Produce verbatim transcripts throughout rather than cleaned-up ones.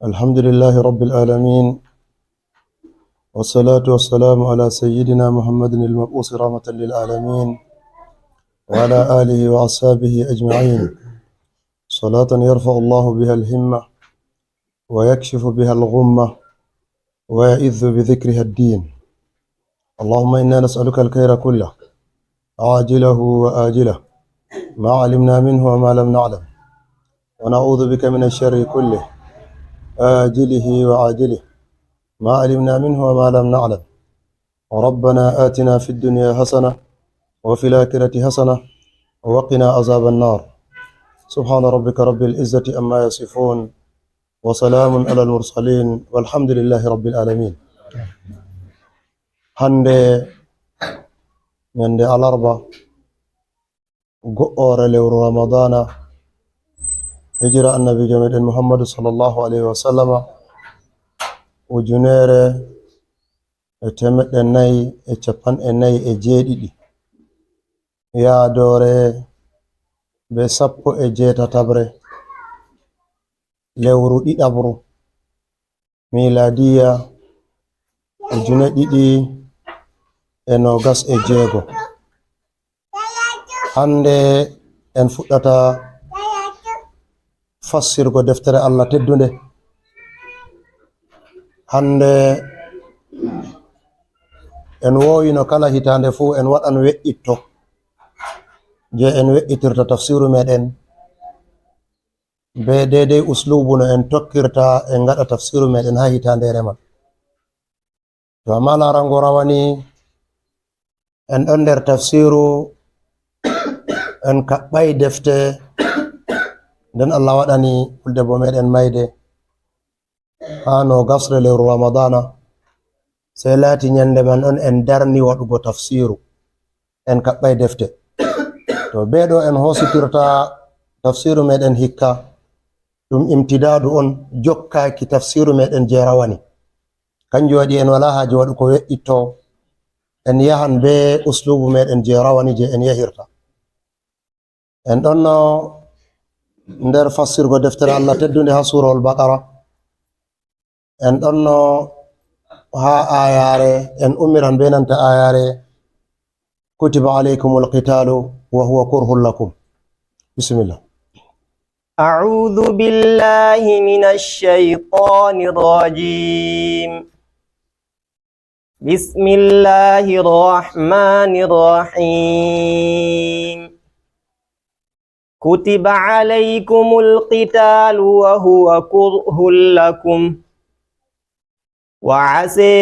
الحمد لله رب العالمين، والصلاة والسلام على سيدنا محمد المبعوث رحمة للعالمين، وعلى آله وأصحابه أجمعين، صلاة يرفع الله بها الهمة ويكشف بها الغمة ويعز بذكرها الدين. اللهم إنا نسألك الخير كله، عاجله وآجله، ما علمنا منه وما لم نعلم، ونعوذ بك من الشر كله، آجله وعاجله، ما علمنا منه وما لم نعلم. ربنا آتنا في الدنيا حسنة وفي الآخرة حسنة وقنا عذاب النار. سبحان ربك رب العزة عما يصفون، وسلام على المرسلين، والحمد لله رب العالمين. Hannde ñande alarba, go'oore lewru Ramadana, hijira Annabiijo meɗen Muhammadu sallallahu alayhi wa sallama, ujunere e temeɗɗe nayi e capanɗe nayi e jeeɗiɗi, yaadoore be sappo e jeetataɓre lewru ɗiɗaɓru, miilaadiya ujune ɗiɗi e noogas e jeego. Hannde en fuɗɗata fassirgo deftere Allah teddunde. Hannde en woowino kala hitaande fuu en waɗan we'itto je en we'itirta tafsiru meɗen, be deydey usluubu no en tokkirta en ngaɗa tafsiru meɗen haa hitaandeere man. To amma larango rawani, en ɗon nder tafsiru, en kaɓɓay defte, nden Allah waɗani fulde bo meɗen mayde haa noogasre lewru Ramadana, sey laati ñande man on en darni waɗugo tafsiru, en kaɓɓay defte. To be ɗo en hositirta tafsiru meɗen hikka, ɗum imtidaadu on jokkaaki tafsiru meɗen je rawani. Kanjum waɗi en wala haaje waɗugo we'itto, en yahan be usluubu meɗen je rawani je en yahirta. En ɗonno nder fassirgo deftere Allah teddunde haa Suurawol Baqara. En ɗonno haa aayaare, en ummiran be nanta aayaare, "Kutiba alaykumul qitaalu wa huwa kurhun lakum." Bismillah. أعوذ بالله من الشيطان الرجيم. بسم الله الرحمن الرحيم. كتب عليكم القتال وهو كره لكم، وعسى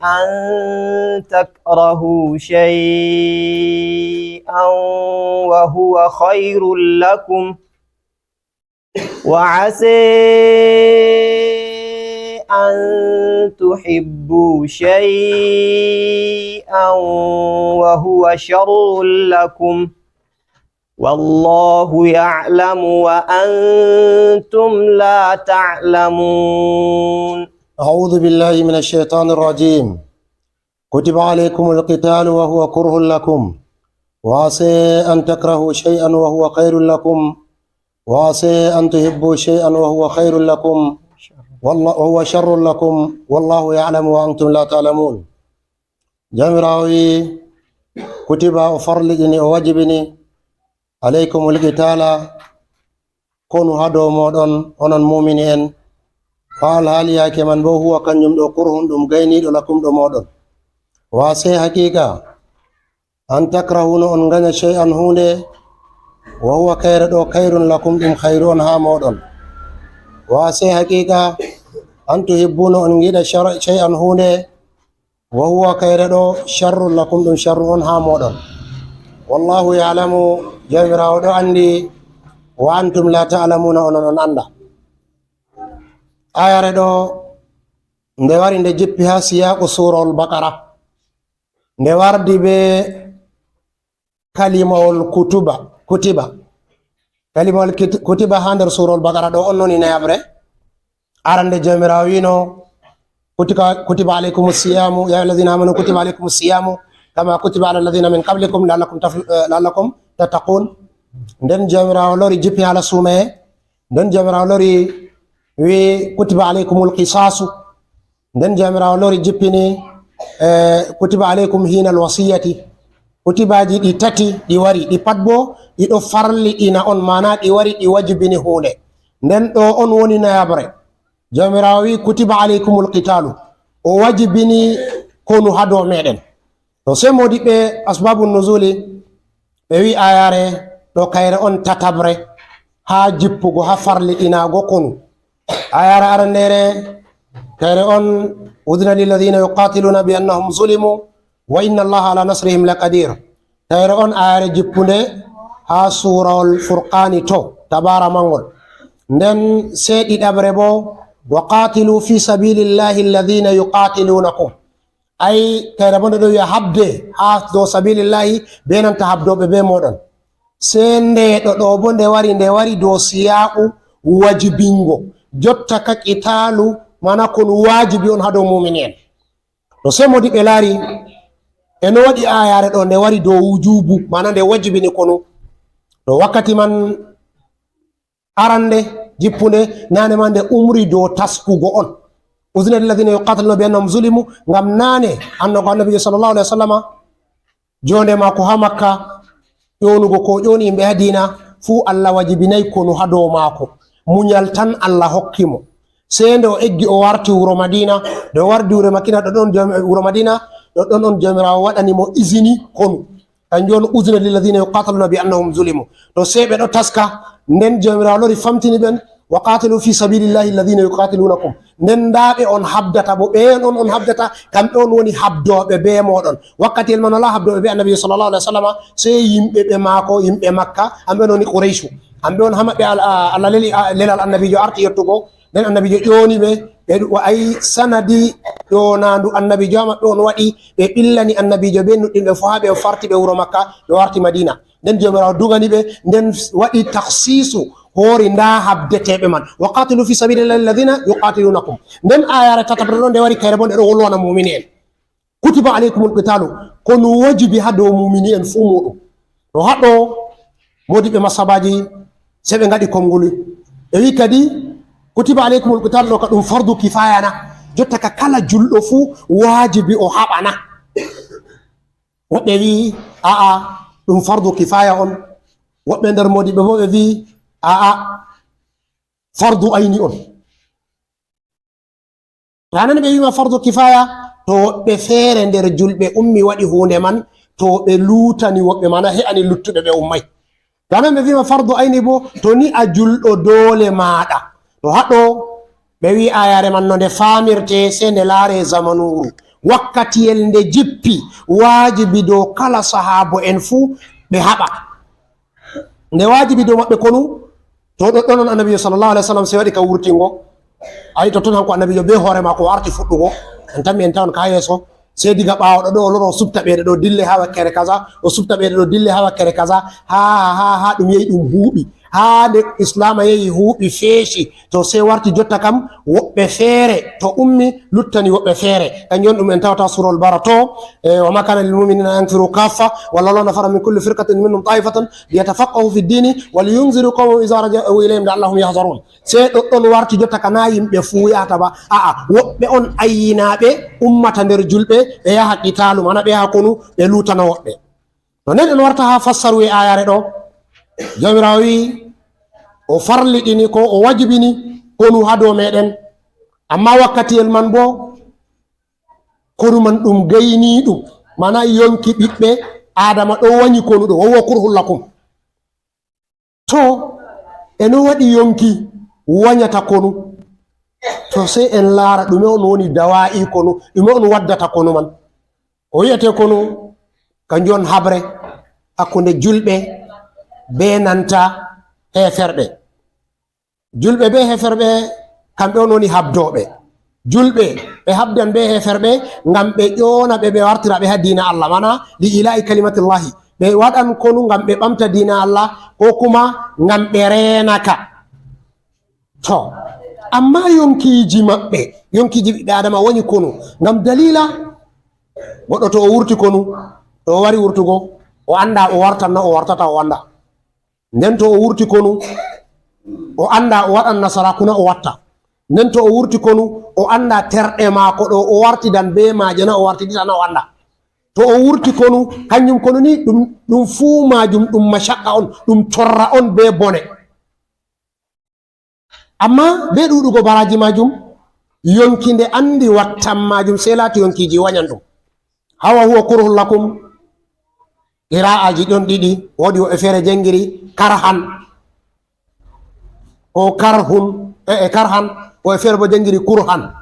أن تكرهوا شيئا وهو خير لكم، وعسى أن تحبوا شيئا وهو شر لكم، والله يعلم وأنتم لا تعلمون. أعوذ بالله من الشيطان الرجيم. كتب عليكم القتال وهو كره لكم، وعسى أن تكرهوا شيئا وهو خير لكم، وعسى أن تحبوا شيئا وهو خير لكم، والله، وهو شر لكم، والله يعلم وأنتم لا تعلمون. Jawmiraawo wi'i, "Kutiba", o farliɗini, o wajibini, "alaykumul qitaala", konu haa dow mooɗon, onon muumini'en. Haa alhaali yaake man boo, "huwa", kanjum ɗo, "kurhun", ɗum gayniiɗo, "lakum", ɗo mooɗon. "Wa sey haqiiqa, an takrahu", no on nganya, "shay'an", huunde, "wa huwa", kayre ɗo, "khayrun lakum", ɗum khayru on haa mooɗon. "Wa sey haqiiqa, an tuhibbu", no on ngiɗa, "shar-, shay'an", huunde, "wa huwa", kayre ɗo, "sharrun lakum", ɗum sharru on haa mooɗon. "Wallahu ya'lamu", Jawmiraawo ɗo anndi, "wa antum la ta'lamuna", onon on annda. Ayare ɗo, nde wari, nde jippi haa siyaaku Suurawol Baqara. Nde wardi bee kalimawol kutuba, kutiba. Kalimawol kit-, kutiba haa nder Suurawol Baqara ɗo on woni nayaɓre. Arande Jawmiraawo wi'no, "Kutika-, kutiba alaykumus siyaamu, ya ayyuhallazina amanu kutiba alaykumus siyaamu, kama kutiba ala allazina min qablikum la'allakum taf-, eh, la'allakum tattaqun." Nden Jawmiraawo lori jippi haala suumaye. Nden Joomiraawo lori wi, "Kutiba aleykumul qisaasu." Nden Joomiraawo lori jippini, eh, "Kutiba aleykum hiinal wasiyati." Kutibaaji ɗi tati ɗi wari, ɗi pat boo ɗi ɗo farliɗina on, maana ɗi wari ɗi wajibini huunde. Nden ɗo on woni nayaɓre. Joomiraawo wi, "Kutiba aleykumul qitaalu." O wajibini konu haa dow meɗen. To sey moodiɓɓe asbaabu nuzuli, ɓe wi ayaare ɗo kayre on tataɓre haa jippugo, haa farliɗinaago konu. Ayaare arandeere, kayre on, "Udina lilladina yuqatiluna bi annahum zulimu, wa inna Allaha ala nasrihim laqadir." Kayre on ayaare jippunde haa suurawol Furqaani to, tabaara mangol. Nden sey ɗiɗaɓre boo, "Wa qatilu fi sabilillahi alladina yuqatilunakum." Ay, kayre boo nde ɗo wi'a habde haa dow sabilillahi bee nanta habdooɓe bee mooɗon. Sey nde ɗo, ɗo boo nde wari, nde wari dow siyaaku wajibingo. Jotta ka qitaalu, maana konu waajibi on haa dow muumini'en. To sey moodiɓɓe laari, e no waɗi ayaare ɗo nde wari dow wujubu, maana nde wajibini konu. To wakkati man arande jippunde, naane man nde umri dow taskugo on. "Udina lilladina yuqataluna bi annahum zulimu." Ngam naane annogo Annabiijo sallallahu alaihi wasallama, jonde maako haa Makka, ƴoonugo ko ƴooni yimɓe haa diina, fuu Allah wajibinay konu haa dow maako. Munyal tan Allah hokki mo. Sey nde o eggi o warti wuro Madiina, nde o wardi wuro Makina, ɗoɗɗon Joom-, wuro Madiina, ɗoɗɗon on Joomiraawo waɗani mo izini konu. Kanjum on, "Udina lilladina yuqataluna bi annahum zulimu." To sey ɓe ɗo taska, nden Joomiraawo lori famtini ɓen, "Wa qatilu fi sabilillahi alladina yuqatilunakum." Nden ndaa ɓe on habdata bo, ɓe on, on habdata, kamɓe on woni habdooɓe bee mooɗon. Wakkatiyel man walaa habdooɓe bee Annabiijo sallallahu alaihi wasallama, sey yimɓe ɓe maako, yimɓe Makka, kamɓe on woni Qurayshu. Kamɓe on haa maɓɓe Al-, a-, Allah leli, a, lelal Annabiijo arti yottugo, nden Annabiijo ƴooni ɓe, ɓe wa-, ay sanadi ƴoonaandu Annabiijo haa maɓɓe on waɗi, ɓe ɓillani Annabiijo bee nuɗɗinɓe fuu haa ɓe o farti ɓe wuro Makka, ɓe warti Madiina. Nden Joomiraawo dugani ɓe, nden waɗi taksiisu, hoori ndaa habdeteeɓe man. "Wa qatilu fi sabilillahi alladina yuqatilunakum." Nden ayaare tataɓre ɗo nde wari kayre boo nde ɗo wolwana muumini'en. "Kutiba aleykumul qitaalu." Konu wajibi haa dow muumini'en fuu muuɗum. To haa ɗo, moodiɓɓe masabaaji sey ɓe ngaɗi konnguli. Ɓe wi kadi, "Kutiba aleykumul qitaalu" ɗo ka ɗum fardu kifaaya na? Jotta ka kala julɗo fuu waajibi o haɓa na? Woɓɓe wi, "A'a, ɗum fardu kifaaya on." Woɓɓe nder moodiɓɓe boo ɓe wi, "A'a, fardu ayni on." To a nani ɓe wi'ma fardu kifaaya, to woɓɓe feere nder julɓe ummi waɗi huunde man, to ɓe luutani woɓɓe, maana he'ani luttuɓe ɓe ummay. To a nani ɓe wi'ma fardu ayni boo, to ni a julɗo doole maaɗa. To haa ɗo ɓe wi ayaare man no nde faamirte, sey nde laare zamanuuru. Wakkatiyel nde jippi, waajibi dow kala sahaabo en fuu ɓe haɓa. Nde waajibi dow maɓɓe konu, to ɗoɗɗon on Annabiijo sallallahu alaihi wasallam sey waɗi ka wurtingo. Ayi, totton hanko Annabiijo bee hoore maako o arti fuɗɗugo. En tammi en tawan ka yeeso. Sey diga ɓaawo ɗo, ɗo o loro o suɓta ɓe ɗo dille haa wakkere kaza, o suɓta ɓe ɗo dille haa wakkere kaza, haa, haa, haa ɗum yehi ɗum huuɓi. Haa nde Islaama yehi huuɓi feeci, to sey warti jotta kam, woɓɓe feere to ummi, luttani woɓɓe feere. Kanjum on ɗum en tawata surol Bara to, e, "Wa ma kana lil mu'minina an yanfiru kaffa, wa lawla nafara min kulli firqatin minhum ta'ifatan liyatafaqqahu fi ddini, wa liyunziru qawmahum idha raja'u ilayhim la'allahum yahzarun." Sey ɗoɗɗon warti jotta ka na yimɓe fuu yahata ba. A'a, woɓɓe on ayyinaaɓe ummata nder julɓe, ɓe yaha qitaalu, maana ɓe yaha konu, ɓe luutana woɓɓe. To nden en warta haa fassaruwe ayaare ɗo, Joomiraawo wi'i o farliɗini ko o wajibini konu haa dow meɗen. Ammaa wakkatiyel man boo, konu man ɗum gayniiɗum, maana yonki ɓiɓɓe Aadama ɗo wanyi konu ɗo, "Wa huwa kurhun lakum." To, e no waɗi yonki wanyata konu? To, sey en laara ɗume on woni dawa'i konu, ɗume on waddata konu man. Ko wi'ete konu, kanjum on haɓre hakkunde julɓe bee nanta heeferɓe. Julɓe bee heeferɓe, kamɓe on woni habdooɓe. Julɓe, ɓe habdan bee heeferɓe ngam ɓe ƴoona ɓe, ɓe wartira ɓe haa diina Allah, maana li ila'i kalimatillahi. Ɓe waɗan konu ngam ɓe ɓamta diina Allah, ko kuma ngam ɓe reena ka. To, ammaa yonkiiji maɓɓe, yonkiiji ɓiɓɓe Aadama wanyi konu. Ngam daliila, goɗɗo to o wurti konu, to o wari wurtugo, o annda o wartan na o wartata, o annda. Nden to o wurti konu, O annda o waɗan nasara kuna o watta. Nden to o wurti konu, o annda terɗe maako ɗo o wartidan be maaje na o wartidita na o annda. To o wurti konu, kanjum konu ni ɗum, ɗum fuu maajum ɗum mashaqqa on, ɗum torra on be bone. Amma be ɗuɗugo baraji maajum, yonki nde andi wattan maajum, sei laati yonkiji wanyan ɗum. Hawa huwa kurhun lakum, qira'aji ɗon ɗiɗi, woodi woɓɓe feere jangiri karhan, ko karhun, e, e karhan, woɓɓe feere bo jangiri kurhan.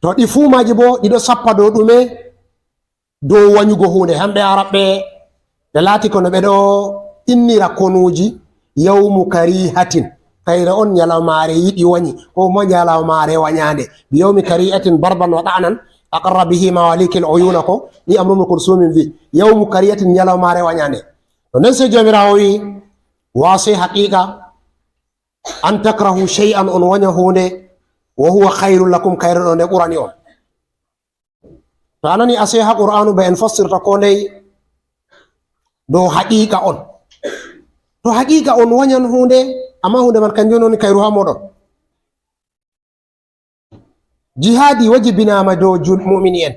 To ɗi fuu maaji bo ɗi ɗo sappa dow ɗume? Dow wanyugo huunde. Hamɓe Arabɓe ɓe laati kono ɓe ɗo innira konuuji yawmu karihatin. Kayre on nyalawmaare yiɗi wanyi, ko mo nyalawmaare wanyaande. Bi yawmi karihatin barban wa ɗa'nan, aqarra bihi mawalikil uyuna ko, ni Amru ibn Kulsumin vi. Yawmu karihatin nyalawmaare wanyaande. To nden sey Joomiraawo wi, wa sey haqiiqa, an takrahu shay'an, on wanya huunde, wa huwa khayrun lakum, kayre ɗo nde ɓurani on. To a nani a sey ha Qur'aanu ba en fassirta ko ndey dow haqiiqa on. To haqiiqa on wanyan huunde, amma huunde man kanjum woni kayru ha moɗon. Jihaadi wajibinaama dow jul-, mu'mini en.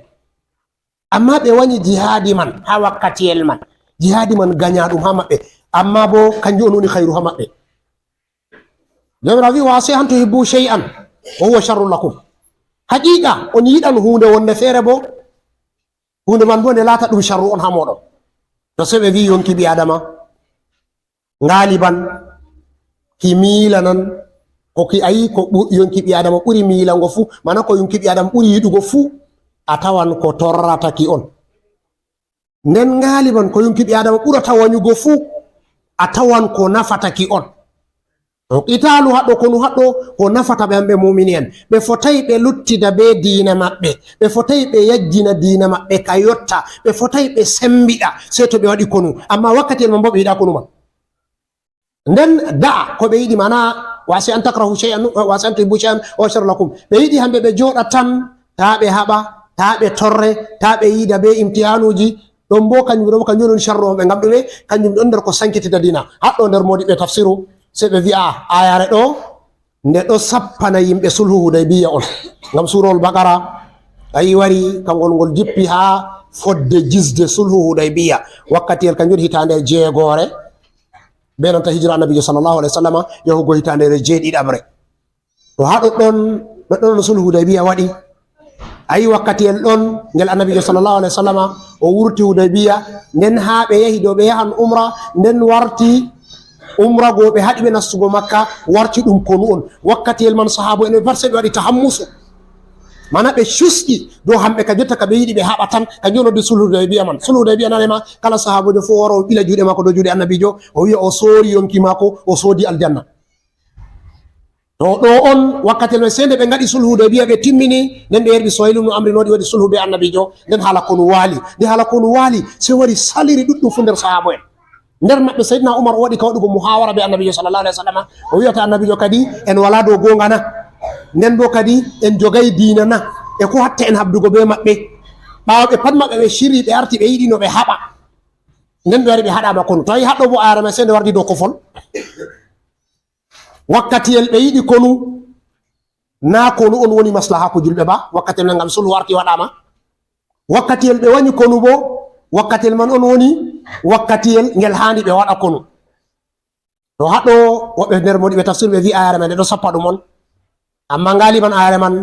Amma ɓe wanyi jihaadi man ha wakkatiyel man. Jihaadi man ganyaɗum ha maɓɓe. Amma bo kanjum on woni khayru ha maɓɓe. Jawmiraawo wi, "Wa asa an tuhibbu shay'an wa huwa sharrun lakum." Haqiiqa on yiɗan huunde wonde feere bo, huunde man bo nde laata ɗum sharru on ha moɗon. To sey ɓe wi yonki ɓi Adama, ngaliban, ki miilanan, ko ki ayi ko ɓu-, yonki ɓi Adama ɓuri miilango fu, mana ko yonki ɓi Adama ɓuri yiɗugo fu, a tawan ko torrata ki on. Nden ngaliban ko yonki ɓi Adama ɓurata wanyugo fu, a tawan ko nafata ki on. To qitaalu haɗɗo, konu haɗɗo, ko nafata ɓe hamɓe muumini en. Ɓe fotay ɓe luttida be diina maɓɓe. Ɓe fotay ɓe yajjina diina maɓɓe ka yotta. Ɓe fotay ɓe sembiɗa, sey to ɓe waɗi konu. Amma wakkatiyel man bo ɓe yiɗa konu man. Nden da'a ko ɓe yiɗi, mana, "Wa asa an takrahu shay'an, wa asa an tuhibbu shay'an, wa sharrun lakum." Ɓe yiɗi hamɓe ɓe jooɗa tan, taa ɓe haɓa, taa ɓe torre, taa ɓe yiida be imtihanuuji. Ɗon bo kanjum ɗo, kanjum woni sharru maɓɓe. Ngam ɗume? Kanjum ɗon nder ko sankitita diina. Haɗɗo nder moodiɓɓe tafsiru, sey ɓe vi'a, "Ayare ɗo, nde ɗo sappana yimɓe sulhu Hudaybiya on." Ngam suurawol Baqara, ayi wari, kangol ngol jippi ha fodde jisde sulhu Hudaybiya. Wakkatiyel kanjum hitaande jeegoore, be nanta hijira Annabiijo sallallahu alaihi wasallama, yahugo hitaande jeeɗiɗaɓre. To haa ɗoɗɗon, ɗoɗɗon sulhu Hudaybiya waɗi. Ayi wakkatiyel ɗon, ngel Annabiijo sallallahu alaihi wasallama, o wurti Hudaybiya, nden haa ɓe yahi dow ɓe yahan umra, nden warti umra go ɓe haɗi ɓe nastugo Makka, warti ɗum konu on. Wakkatiyel man sahaabo en ɓe pat sey ɓe waɗi tahammusu. Mana ɓe cusƴi dow hamɓe ka jotta ka ɓe yiɗi ɓe haɓa tan, kanjum on noddi sulhu Hudaybiya man. Sulhu Hudaybiya nane ma, kala sahaaboojo fof wara o ɓila juuɗe maako dow juuɗe Annabiijo, o wi'a o soori yonki maako, o soodi aljanna. To ɗo on, wakkati no sende ɓe ngaɗi sulhu Hudaybiya, ɓe timmini, nden ɓe yerɓi Suhayl ibn Amr no waɗi, waɗi sulhu be Annabiijo, nden hala konu waali. Nde hala konu waali, sey wari saliri ɗuɗɗum fu nder sahaabo en. Nder maɓɓe, Sayyidina Umar waɗi ka waɗugo muhawara be Annabiijo sallallahu alaihi wasallam. O wi'ata Annabiijo kadi, "En wala dow goonga na? Nden bo kadi, en jogay diina na? E ko hatta en habdugo be maɓɓe?" Ɓaawo ɓe pat maɓɓe ɓe shiryi, ɓe arti, ɓe yiɗi no ɓe haɓa. Nden ɓe wari ɓe haɗama konu. To ayi haɗɗo bo ayare man sende wardi dow kofol. Wakkatiyel ɓe yiɗi konu, na konu on woni maslahaaku julɓe ba, wakkatiyel man ngam sulhu arti waɗama. Wakkatiyel ɓe wanyi konu bo, wakkatiyel man on woni wakkatiyel ngel haandi ɓe waɗa konu. To haɗɗo woɓɓe nder moodiɓɓe tafsir ɓe vi ayare man nde ɗo sappa ɗum on. Amma ngaliban ayare man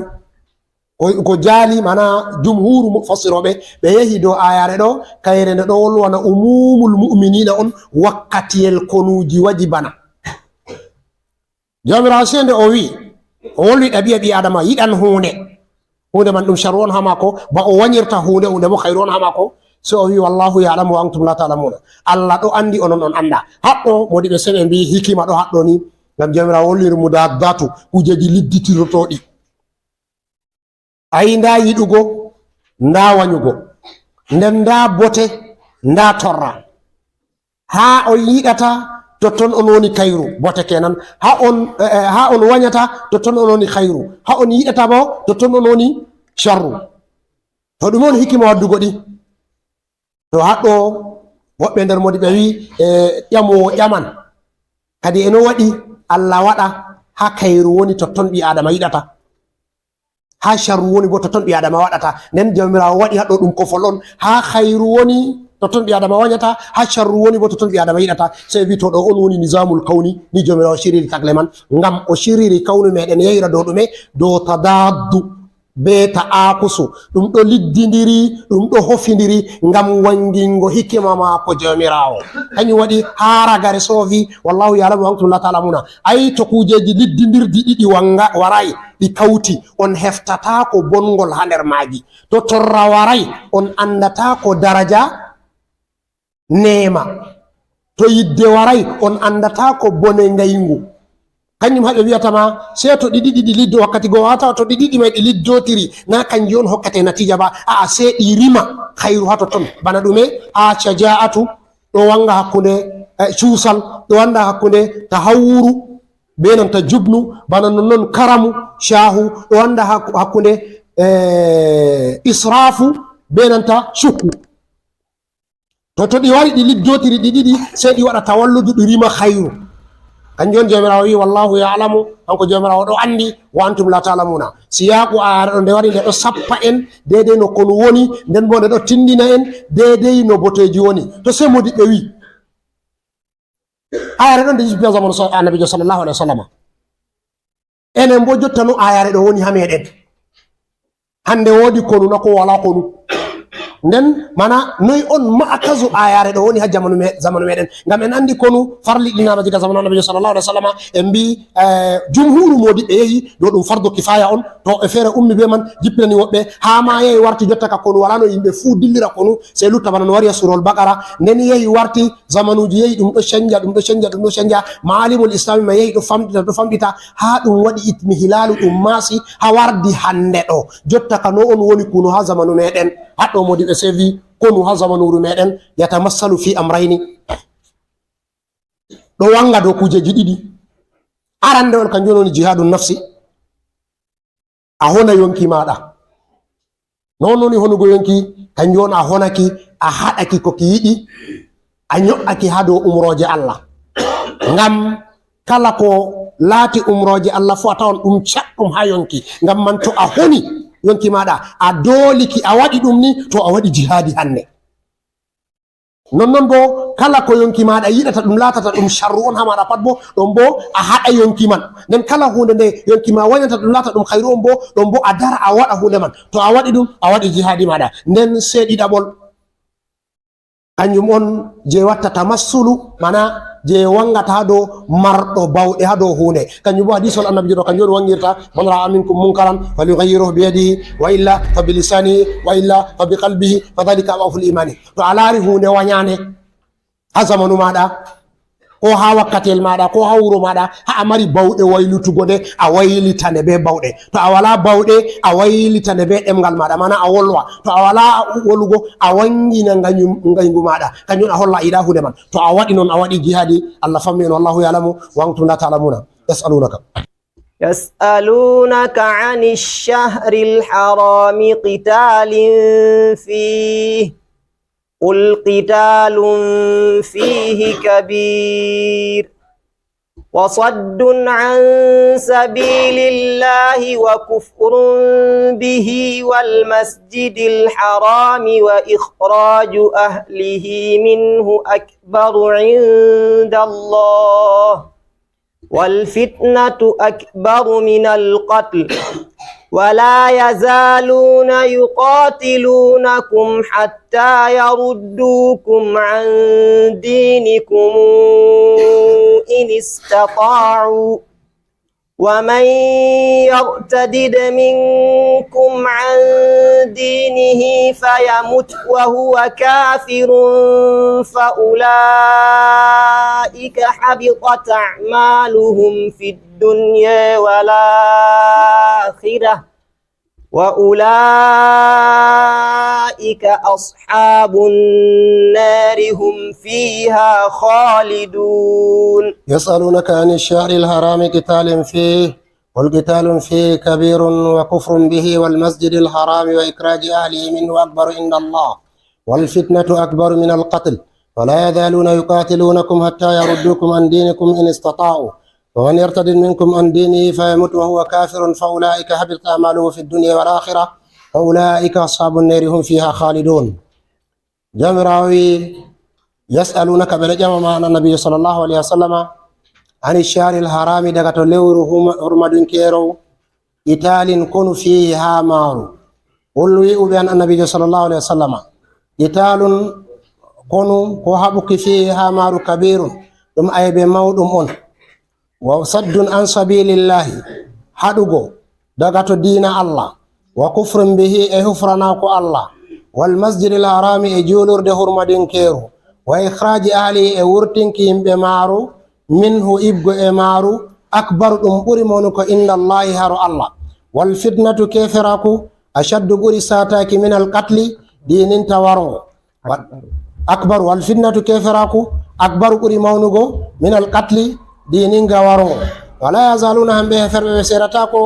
ko, ko jaali, mana jumhuru mufassirooɓe, ɓe yehi dow ayare ɗo, kayre nde ɗo wolwana umumul mu'minina on wakkatiyel konuuji waji bana. Joomiraawo sey nde o wi'i, o wolwi ɗabi'a ɓii Aadama yiɗan huunde. Huunde man ɗum sharru on haa maako, ba o wanyirta huunde, huunde bo khayru on haa maako. Sey o wi'i, "Wallahu ya'lamu wa antum la ta'lamuna." Allah ɗo anndi, onon on annda. Haɗɗo, moodiɓɓe sey ɓe mbi'i hikima ɗo haɗɗo ni, ngam Joomiraawo wolwiri mudaddatu, kujeeji lidditirotooɗi. Ayi, ndaa yiɗugo, ndaa wanyugo, nden ndaa bote, ndaa torra. Haa on yiɗata, totton on woni kayru, bote kenan. Haa on, eh, eh, haa on wanyata, totton on woni khayru. Haa on yiɗata bo, totton on woni sharru. To ɗum on hikima waddugo ɗi. To haɗɗo woɓɓe nder moodiɓɓe wi, eh, ƴamoowo ƴaman. Kadi e no waɗi Allah waɗa haa kayru woni totton ɓii Aadama yiɗata. Haa sharru woni bo totton ɓii Aadama waɗata. Nden Jawmiraawo waɗi haa ɗo ɗum kofol on. Haa kayru woni totton ɓii Aadama wañata. Haa sharru woni bo totton ɓii Aadama yiɗata. Sey wi to ɗo on woni nizamul kawni. Ni Jawmiraawo shiriri tagle man. Ngam o shiriri kawnu meɗen yahira dow ɗume? Dow tadaddu. Be ta'akusu, ɗum ɗo liddindiri, ɗum ɗo hofindiri ngam wangingo hikima maako Jawmiraawo. Kanjum waɗi haa ragare soofi, wallahu ya'lamu wa antum la ta'lamuna. Ay to kuujeeji liddindirɗi ɗiɗi wanga-, waray, ɗi kawti, on heftataako bongol haa nder maaji. To torra waray, on anndataako daraja neema. To yidde waray, on anndataako bone ngayngu. Kanjum haa ɓe wi'ata ma, sey to ɗi ɗiɗi ɗi liddo wakkati go, wata to ɗi ɗiɗi may ɗi liddotiri, na kanjum on hokkete natiija ba. A'a, sey ɗi rima khayru haa totton. Bana ɗume? Haa shaja'atu ɗo wanga hakkunde, eh, cuusal, ɗo wanga hakkunde tahawuru, be nanta jubnu, bana nonnon karamu, shahu, ɗo wanga hak-, hakkunde, eh, israfu, be nanta shukku. To, to ɗi wari, ɗi liddotiri ɗi ɗiɗi, sey ɗi waɗa tawalludu, ɗi rima khayru. Kanjum on Jawmiraawo wi'i, "Wallahu ya'lamu," kanko Jawmiraawo ɗo anndi, "wa antum la ta'lamuna." Siyaaku aayaare ɗo nde wari, nde ɗo sappa en deydey no konu woni, nden boo nde ɗo tinndina en deydey no boteeji woni. To sey moodiɓɓe wi'i. Aayaare ɗon nde jippi haa zamanu sa-, Annabiijo sallallahu alaihi wasallam. Enen boo jotta no aayaare ɗo woni haa meɗen. Hannde woodi konu na ko walaa konu? Nden, mana, noy on ma'akazu aayaare ɗo woni haa jamanu me-, zamanu meɗen? Ngam en anndi konu farliɗinaama diga zamanu Annabiijo sallallahu alaihi wasallam. En mbi, eh, jumhuru moodiɓɓe yehi dow ɗum fardu kifaya on. To e feere ummi be man, jippinani woɓɓe. Haa ma yehi warti jotta ka konu walaa no yimɓe fuu dillira konu, sey lutta bana no wari haa Suurawol Baqara. Nden yehi warti, zamanuuji yehi, ɗum ɗo canja, ɗum ɗo canja, ɗum ɗo canja. Maalimul Islami ma yehi ɗo famɗita, ɗo famɗita, haa ɗum waɗi itmihilalu, ɗum maasi, haa wardi hannde ɗo. Jotta ka no on woni kunu haa zamanu meɗen. Haɗɗo moodiɓɓe sevi konu haa zamanuuru meɗen, yatamassalu fi amrayni. Ɗo wanga dow kujeeji ɗiɗi. Arande on kanjum woni jihadu nafsi. A hona yonki maaɗa. Non woni honugo yonki, kanjum on a honaki, a haɗaki ko ki yiɗi, a nyo'aki haa dow umrooje Allah. Ngam kala ko laati umrooje Allah fuu, a tawan ɗum caɗɗum haa yonki. Ngam man, to a honi yonki maaɗa, a dooliki, a waɗi ɗum ni, to a waɗi jihaadi hannde. Nonnon boo, kala ko yonki maaɗa yiɗata ɗum laatata ɗum sharru on haa maaɗa pat boo, ɗon boo a haɗa yonki man. Nden kala huunde nde yonki ma wanyata ɗum laata ɗum khayru on boo, ɗon boo a dara a waɗa huunde man. To a waɗi ɗum, a waɗi jihaadi maaɗa. Nden sey ɗiɗaɓol, kanjum on je watta tamassulu, mana je wangata haa dow marɗo bawɗe haa dow huunde. Kanjum boo hadiisul Annabiijo ɗo, kanjum on wangirta, "Man ra'a minkum munkaran falyughayyirhu biyadihi, wa illa fa bilisanihi, wa illa fa biqalbihi, fa dhalika ad'aful imani." To a laari huunde wanyaande haa zamanu maaɗa, ko haa wakkatiyel maaɗa, ko haa wuro maaɗa, haa a mari bawɗe waylutugo nde, a waylita nde bee bawɗe. To a walaa bawɗe, a waylita nde bee ɗemngal maaɗa, maana a wolwa. To a walaa wolugo, a wangina nganyum-, ngayngu maaɗa. Kanjum a holla a yiɗaa huunde man. To a waɗi non, a waɗi jihaadi. Allah fammi en, wallahu ya'lamu wa antum la ta'lamuna. Yas'alunaka. يسألونك عن الشهر الحرام قتال فيه، قل قتال فيه كبير، وصد عن سبيل الله وكفر به والمسجد الحرام وإخراج أهله منه أكبر عند الله، والفتنة أكبر من القتل، ولا يزالون يقاتلونكم حتى يردوكم عن دينكم إن استطاعوا، ومن يرتدد منكم عن دينه فيمت وهو كافر فأولئك حبطت أعمالهم في الدنيا والآخرة، وأولئك أصحاب النار هم فيها خالدون. يسألونك عن الشهر الحرام قتال فيه، قل قتال فيه كبير وكفر به والمسجد الحرام وإخراج أهله منه أكبر عند الله والفتنة أكبر من القتل ولا يزالون يقاتلونكم حتى يردوكم عن دينكم إن استطاعوا، ومن يرتد منكم عن دينه فيمت وهو كافر فأولئك حبطت أعمالهم في الدنيا والآخرة، وأولئك أصحاب النار هم فيها خالدون. Jawmiraawo wi'i, "Yas'alunaka", ɓe ɗo ƴama ma, an Annabiijo sallallahu alayhi wa sallama, "ani shahril harami", daga to lewru huma-, hurmadinkeeru, "qitalin", konu fiihi haa maaru. Qul, wi'u ɓe, an Annabiijo sallallahu alayhi wa sallama, "Qitalun", konu, ko haɓuki, "fiihi", haa maaru, "kabirun", ɗum aybe mawɗum on. "Wa saddun an sabilillahi", haɗugo daga to diina Allah, "wa kufrun bihi", e hufranaaku Allah, "wal masjidil harami", e juulurde hurmadinkeeru, "wa ikhraaji ahlihi", e wurtinki yimɓe maaru, "minhu", ibgo e maaru, "akbaru", ɗum ɓuri mawnugo, "inda Allahi", haro Allah. "Wal fitnatu", keeferaaku, "ashaddu", ɓuri saataaki, "minal qatli", diininta warngo. Wa-, "akbaru", wal fitnatu, keeferaaku, "akbaru", ɓuri mawnugo, "minal qatli", diininga warngo. "Wala yazaluna", hamɓe heeferɓe ɓe seerataako,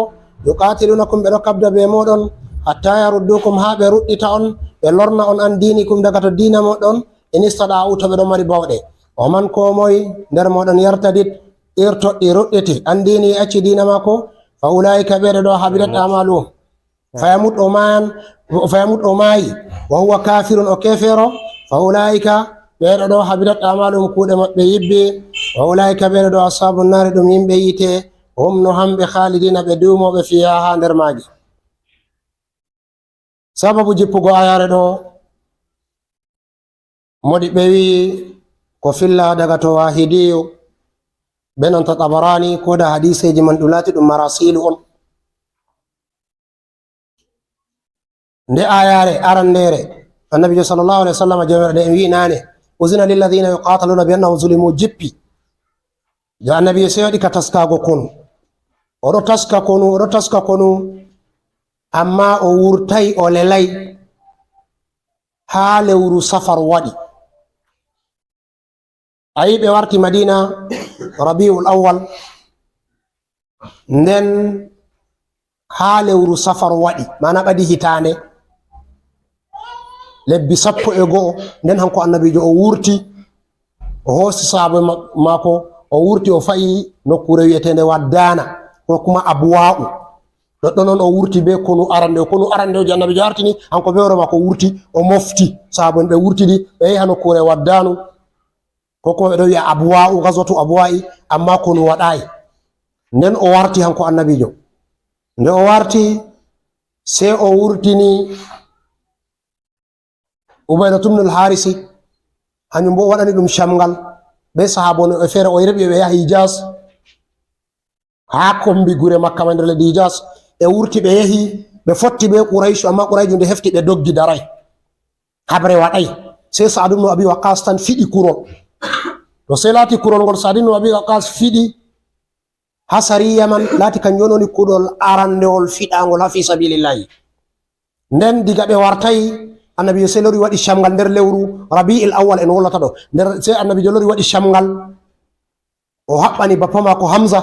"yuqatilunakum", ɓe ɗo kabda be mooɗon, "hatta yaruddukum", haa ɓe ruɗɗita on, ɓe lorna on, "an dinikum", daga to diina mooɗon, "in istata'u", to ɓe ɗon mari bawɗe. "Wa man", koo moy nder mooɗon, "yartadid", irtoɗɗi, ruɗɗiti, "an dini", acci diina maako, "fa ulaika", ɓeeɗo ɗo, "habidat amaluhum", fayamut, o maayan, fayamut, o maayi, "wa huwa kafirun", o keefeero, "fa ulaika", ɓeeɗo ɗo, "habidat amaluhum", kuuɗe maɓɓe yibbi, "wa ulaika", ɓeeɗo ɗo, "ashabun nari", ɗum yimɓe yiite, "hum", no hamɓe, "khalidina", ɓe duumooɓe, "fiha", haa nder maaji. Sababu jippugo ayaare ɗo, moɗi ɓe wi'i ko filla daga to Wahidiyu, be nanta Tabarani, ko da hadiseeji man ɗum laati ɗum marasilu on. Nde ayaare arandeere, Annabiijo sallallahu alaihi wasallam, Jawmiraaɗo en wi'i naane, "Uzina lilladhina yuqataluna bi annahum zulimu", jippi. Jo Annabiijo sey waɗi ka taskaago konu. O ɗo taska konu, o ɗo taska konu, amma o wurtay, o lelay haa lewru Safar waɗi. A yi ɓe warti Madina Rabiul Awwal, nden haa lewru Safar waɗi, maana ɓadi hitaande, lebbi sappo e go'o, nden hanko Annabiijo o wurti, o hoosi sahaaba ma-, maako, o wurti, o fa'i nokkuure wi'eteende Waddaana, ko kuma Abuwa'u. Ɗoɗɗon on o wurti be konu arande, konu arande je Annabiijo artini, hanko be hoore maako wurti, o mofti sahaaba en, ɓe wurtidi, ɓe yahi haa nokkuure Waddaanu, ko kuma ɓe ɗon wi'a Abuwa'u, gazwatu Abuwa'i, amma konu waɗaay. Nden o warti hanko Annabiijo. Nde o warti, sey o wurtini Ubaydatu ibnul Harisi, hanyum bo o waɗani ɗum camngal be sahaaba'en feere, o yerɓi ɓe yahi Hijaz, haa kombi gure Makka man nder leydi Hijaz. Ɓe wurti, ɓe yahi, ɓe fotti be Qurayshu, amma Qurayshu nde hefti ɓe doggi daray. Habre waɗay. Sey Sa'ad ibn Abi Waqqas tan fiɗi kurol. To sey laati kurol ngol Sa'ad ibn Abi Waqqas fiɗi, haa sariya man laati kanjum woni kuɗol arandewol fiɗaangol haa fi sabilillahi. Nden diga ɓe wartay, Annabiijo sey lori waɗi camngal nder lewru Rabi'il Awwal en wolata ɗo. Nder, sey Annabiijo lori waɗi camngal, o haɓɓani bappa maako Hamza,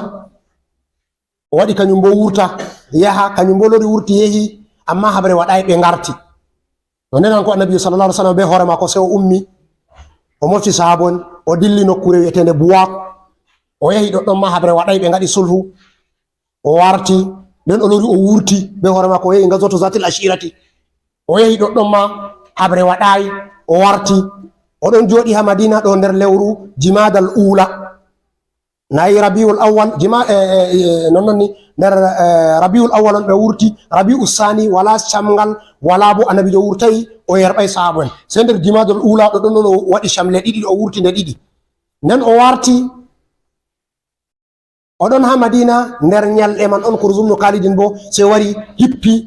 o waɗi kanjum bo wurta, yaha, kanjum bo lori wurti yehi, amma habre waɗaay, ɓe ngarti. To nden hanko Annabiijo sallallahu alaihi wasallam be hoore maako sey o ummi, o mofti sahaaba'en, o dilli nokkuure wi'eteende Buwaq, o yahi ɗoɗɗon ma habre waɗaay, ɓe ngaɗi sulhu. O warti, nden o lori o wurti be hoore maako, o yahi gazwatu Zatil Ashirati. O yahi ɗoɗɗon ma habre waɗaay, o warti. O ɗon jooɗi haa Madina ɗo nder lewru Jimadal Ula. Nayi Rabiul Awwal, jima-, eh, eh, eh, non non ni, nder, eh, Rabiul Awwal on ɓe wurti, Rabiu Sani wala camngal, wala bo Annabiijo wurtay, o yerɓay sahaaba'en. Sey nder Jimadal Ula ɗoɗɗon non o waɗi camle ɗiɗi, o wurti nde ɗiɗi. Nden o warti, o ɗon haa Madina, nder nyalɗe man on Kurzum no Kalidin bo sey wari hippi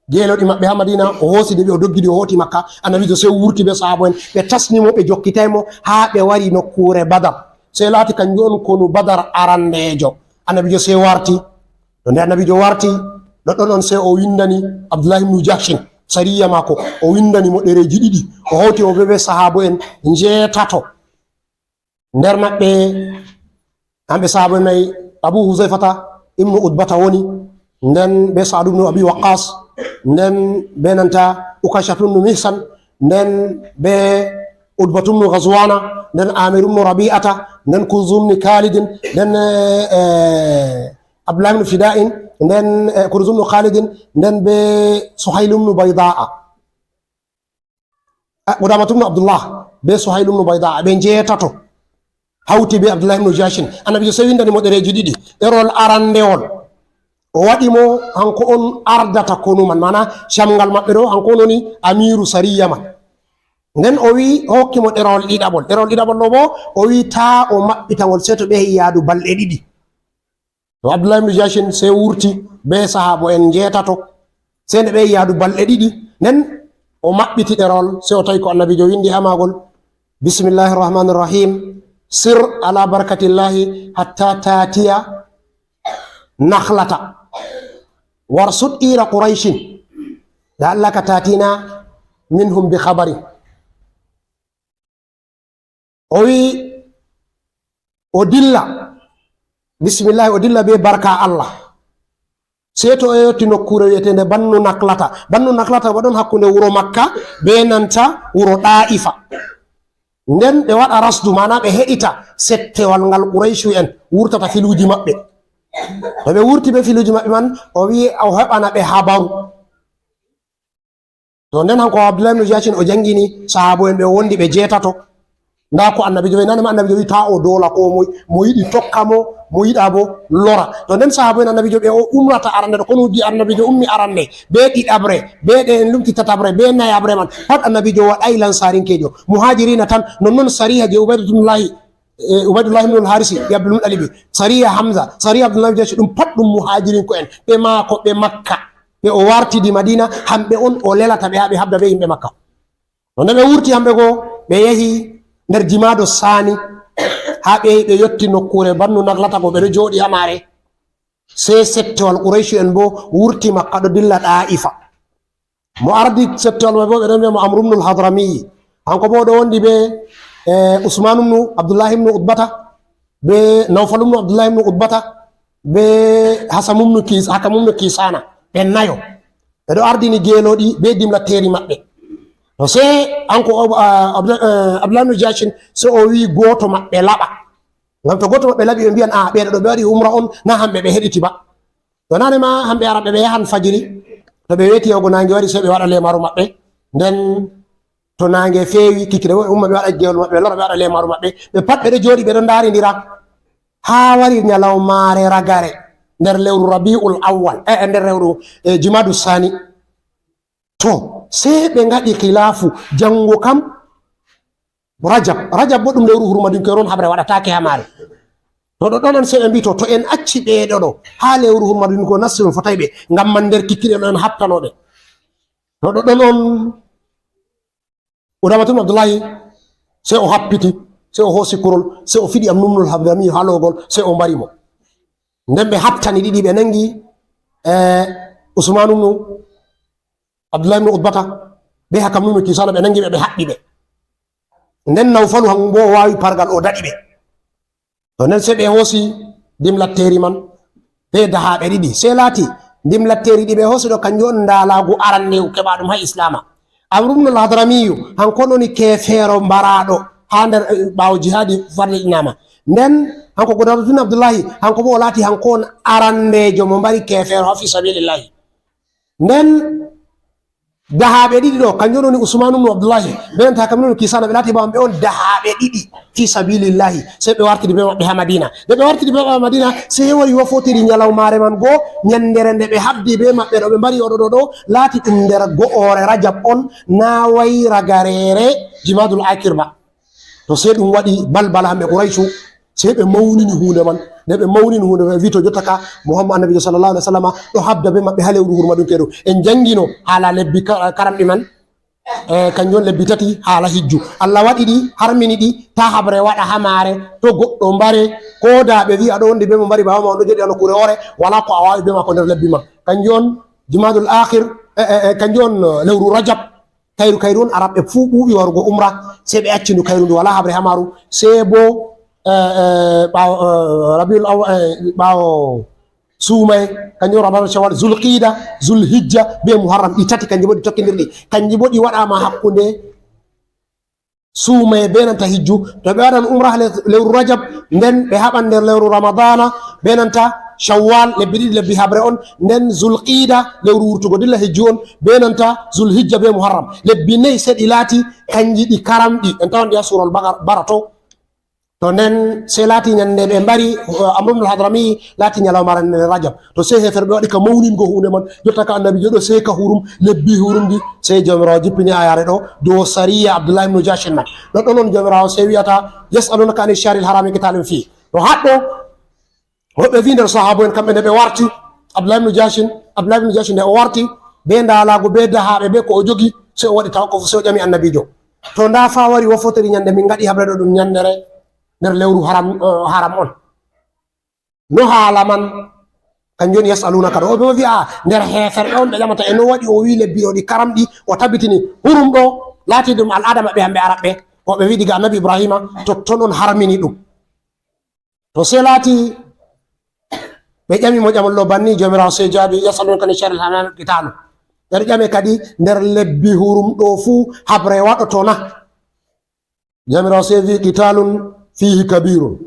geelooɗi maɓɓe haa Madina, o hoosi ɗi, o doggidi, o hooti Makka. Annabiijo sey wurti be sahaaba'en, ɓe tasni mo, ɓe jokkitay mo haa ɓe wari nokkuure Badar. Sey laati kanjum on konu Badar arandeejo. Annabiijo sey warti. To nde Annabiijo warti, ɗoɗɗon on sey o windani Abdullahi ibnu Jahshin sariya maako, o windani mo ɗereeji ɗiɗi, o hawti mo be, be sahaaba'en njeetato. Nder maɓɓe, hamɓe sahaaba nayi, Abu Huzayfata ibnu Utbata woni, nden be Sa'ad ibnu Abi Waqqas, nden be nanta Ukashatu ibnu Mihsan, nden be Utbatu bnu Ghazwana, nden Amiru bnu Rabi'ata, nden Kurzu bnu Khalidin, nden, eh, eh, Abdullah bnu Fida'in, nden, eh, Kurzu bnu Khalidin, nden be Suhaylu bnu Bayda'a. Ah, Qudamatu bnu Abdullah, be Suhaylu bnu Bayda'a, ɓe njeetato. Hawti be Abdullah bnu Jahshin. Annabiijo sey windani mo ɗereeji ɗiɗi. Ɗerewol arandewol, o waɗi mo hanko on ardata konu man, maana camngal maɓɓe ɗo, hanko on woni amiiru sariya man. Nden o wi'i, o hokki mo ɗerewol ɗiɗaɓol. Ɗerewol ɗiɗaɓol ɗo bo, o wi'i taa o maɓɓita ngol sey to ɓe yahi yaadu balɗe ɗiɗi. To Abdullah ibn Jahshin sey wurti be sahaabo en njeetato, sey nde ɓe yahi yaadu balɗe ɗiɗi, nden o maɓɓiti ɗerewol, sey o tawi ko Annabiijo windi haa maagol, "Bismillahi rahmani rahim, sir ala barakatillahi hatta tatiya nakhlata, warsuɗ ira Qurayshin, la'allaka tatina minhum bi khabarin." O wi'i, o dilla, bismillahi, o dilla be barka Allah. Sey to o yotti nokkuure wi'eteende Bannu Naklata. Bannu Naklata bo ɗon hakkunde wuro Makka be nanta wuro Ɗaa'ifa. Nden ɓe waɗa rasdu, maana ɓe heɗita settewal ngal Quraycu en wurtata filuuji maɓɓe. To ɓe wurti be filuuji maɓɓe man, o wi'i o heɓana ɓe habaru. To nden hanko Abdullahi ibn Jahshin o jangini sahaabo en ɓe o wondi ɓe jeetato. Ndaa ko Annabiijo wi'i, nane ma Annabiijo wi'i taa o doola ko moy, mo yiɗi tokka mo, mo yiɗa bo lora. To nden sahaabo en Annabiijo ɓe o umrata arande ɗo, kono uji Annabiijo ummi arande, be ɗiɗaɓre, be ɗe en lumti tataɓre, be nayaɓre man, pat Annabiijo waɗaay Lansarinkeejo. Muhaajiriina tan, nonnon sariya je Ubaydatullahi, eh, Ubaydullah ibn al-Harisi, e Abdul Muttalibi, sariya Hamza, sariya Abdullah ibn Jahsh, ɗum pat ɗum muhaajirinko'en, ɓe maako, ɓe Makka, ɓe o wartidi Madina, hamɓe on o lelata ɓe haa ɓe habda be yimɓe Makka. No nde ɓe wurti hamɓe go, ɓe yehi nder Jimaado Saani, haa ɓe, ɓe yotti nokkuure Bannu Naklata go, ɓe ɗo jooɗi haa maare. Sey settewal Qurayshi en bo wurti Makka ɗo dilla Ɗaa'ifa. Mo ardi settewal may bo, ɓe ɗon wi'a mo Amru ibnul Hadrami. Hanko bo o ɗo wondi be, eh, Usman ibnu Abdullahi ibnu Utbata, be Nawfal ibnu Abdullahi ibnu Utbata, be Hasam ibnu Kis-, Hakam ibnu Kisana. Ɓe nayo. Ɓe ɗo ardini geelooɗi be dimlatteeri maɓɓe. To sey hanko, ah, Abdu-, eh, Abdullahi ibnu Jashin, sey o wi'i gooto maɓɓe laɓa. Ngam to gooto maɓɓe laɓi, ɓe mbi'an, "Ah, ɓeeɗo ɗo ɓe waɗi umra on, na hamɓe ɓe heɗiti ba." To nane ma hamɓe araɓe ɓe yahan fajiri, to ɓe weeti yahugo naange wari, sey ɓe waɗa leemaru maɓɓe. Nden to naange feewi, kikiɗe wo-, umma ɓe waɗa gewol maɓɓe, ɓe lora ɓe waɗa leemaru maɓɓe. Ɓe pat ɓe ɗo jooɗi, ɓe ɗo ndaarindira. Haa wari nyalawmaare ragare nder lewru Rabi'ul Awwal, eh, eh, nder lewru, eh, Jumadu Sani. To, sey ɓe ngaɗi khilaafu, janngo kam, Rajab, Rajab bo ɗum lewru hurmadinkeeru on, haɓre waɗataake haa maare. To ɗoɗɗon on sey ɓe mbi'i, "To, to en acci ɓeeɗo ɗo haa lewru hurmadinkeeru nasti, on fotaay ɓe, ngam man nder kikiɗe on en haɓtano ɓe." To ɗoɗɗon on Udaamatu ibn Abdullahi sey o happiti, sey o hoosi kurol, sey o fiɗi Amru ibnul Hadrami haa loogol, sey o mbari mo. Nden ɓe haɓtani ɗiɗi, ɓe nangi, eh, Usmanu ibnu Abdullahi ibnu Utbata be Hakam ibnu Kisana, ɓe nangi ɓe, ɓe haɓɓi ɓe. Nden Nawfalu hanko bo o waawi pargal, o daɗi ɓe. To nden sey ɓe hoosi ndimlatteeri man be dahaaɓe ɗiɗi. Sey laati ndimlatteeri ɗi ɓe hoosi ɗo, kanjum on ndaalaagu aranneewu keɓaaɗum haa Islaama. Amru ibnul Hadramiyu, hanko on woni keefeero mbaraaɗo haa nder, eh, ɓaawo jihaadi farliɗinaama. Nden hanko Udaamatu ibn Abdullahi, hanko bo o laati hanko on arandeejo mo mbari keefeero haa fii sabiilillahi. Nden dahaaɓe ɗiɗi ɗo, kanjum woni Usmanu ibnu Abdullahi, be nanta Hakam ibnu Kisana, ɓe laati bana ɓe on dahaaɓe ɗiɗi fii sabiilillahi. Sey ɓe wartiri be maɓɓe haa Madina. Nde ɓe wartiri be maɓɓe haa Madina, sey wari wofotiri nyalawmaare man go, nyandere nde ɓe habdi be maɓɓe ɗo, ɓe mbari oɗo ɗo ɗo, laati ɗum nder go'oore Rajab on, na wa'i ragareere Jimaadul Aakhir ba. To sey ɗum waɗi balbala hamɓe Quraycu, sey ɓe mawnini huunde man. Nde ɓe mawnini huunde man, ɓe mbi'i, "To jotta ka, Muhammad Annabiijo sallallahu alaihi wasallam ɗo habda be maɓɓe haa lewru hurmadinkeeru." En janngino haala lebbi ka-, karamɗi man, eh, kanjum on lebbi tati haala hijju. Allah waɗi ɗi, harmini ɗi, taa haɓre waɗa haa maare, to goɗɗo mbare, koo daa ɓe wi'a ɗo wondi be mo mbari baaba ma, on ɗo jooɗi haa nokkuure woore, walaa ko a waawi be maako nder lebbi man. Kanjum on Jumaadul Aakhir, eh, eh, eh, kanjum on, eh, lewru Rajab. Kayru, kayru on Arabɓe fuu ɓuuɓi warugo umra, sey ɓe acci ndu kayru, ndu walaa haɓre haa maaru, sey bo, eh, eh, ɓaawo, eh, Rabiul Aw-, eh, ɓaawo Suumaye, kanjum on Rabiul Shawwal, Zulqiida, Zulhijja, be Muharram, ɗi tati kanji bo ɗi tokkindirɗi. Kanji bo ɗi waɗaama hakkunde Suumaye be nanta hijju. To ɓe waɗan umra ha le-, lewru Rajab, nden ɓe haɓan nder lewru Ramadana, be nanta Shawwal, lebbi ɗiɗi, lebbi haɓre on, nden Zulqida, lewru wurtugo dilla hijju on, be nanta Zulhijja be Muharram. Lebbi nayi se ɗi laati, kanji ɗi karamɗi. En tawan ɗi ha Surol Baqa-, Bara to. To nden se laati nyande ɓe mbari, uh, Amru ibn al-Hadrami laati nyalawma nder Rajab. To se heferɓe waɗi ka mawningo hunde man, jotta ka Annabijo ɗo seeka hurum, lebbi hurumdi, se Jawmiraawo jippini ayare ɗo dow sariya Abdullah ibn Jashin man. Ɗon ɗon on Jawmiraawo se wi'ata, "Yas'alunaka ani shahri al-harami qitalin fi." To haɗɗo, woɓɓe vi nder sahabo en kamɓe nde ɓe warti, Abdullah ibn Jashin, Abdullah ibn Jashin nde o warti, be ndalago, be dahaɓe, be ko o jogi, se o waɗi tawakkuf, se o ƴami Annabijo. To nda fa wari wo fotiri nyande min ngaɗi haɓre ɗo ɗum nyandere nder lewru haram, eh, haram on. No haala man, kanjum woni yas'alunaka ɗo. O ɓe o wi'a nder heferɓe on ɓe ƴamata e no waɗi o wi lebbi ɗo ɗi karamɗi, o tabitini hurum ɗo, laati ɗum al'ada maɓɓe hamɓe Arabɓe. Ko ɓe wi diga Annabi Ibrahima, totton on harmini ɗum. To se laati ɓe ƴami mo ƴamol ɗo banni, Jawmiraawo se jaabi, "Yas'alunaka ani shahri al-harami qitalun." Ɓe ɗo ƴame kadi nder lebbi hurum ɗo fu haɓre waɗoto na? Jawmiraawo se vi, "Qitalun fihi kabirun."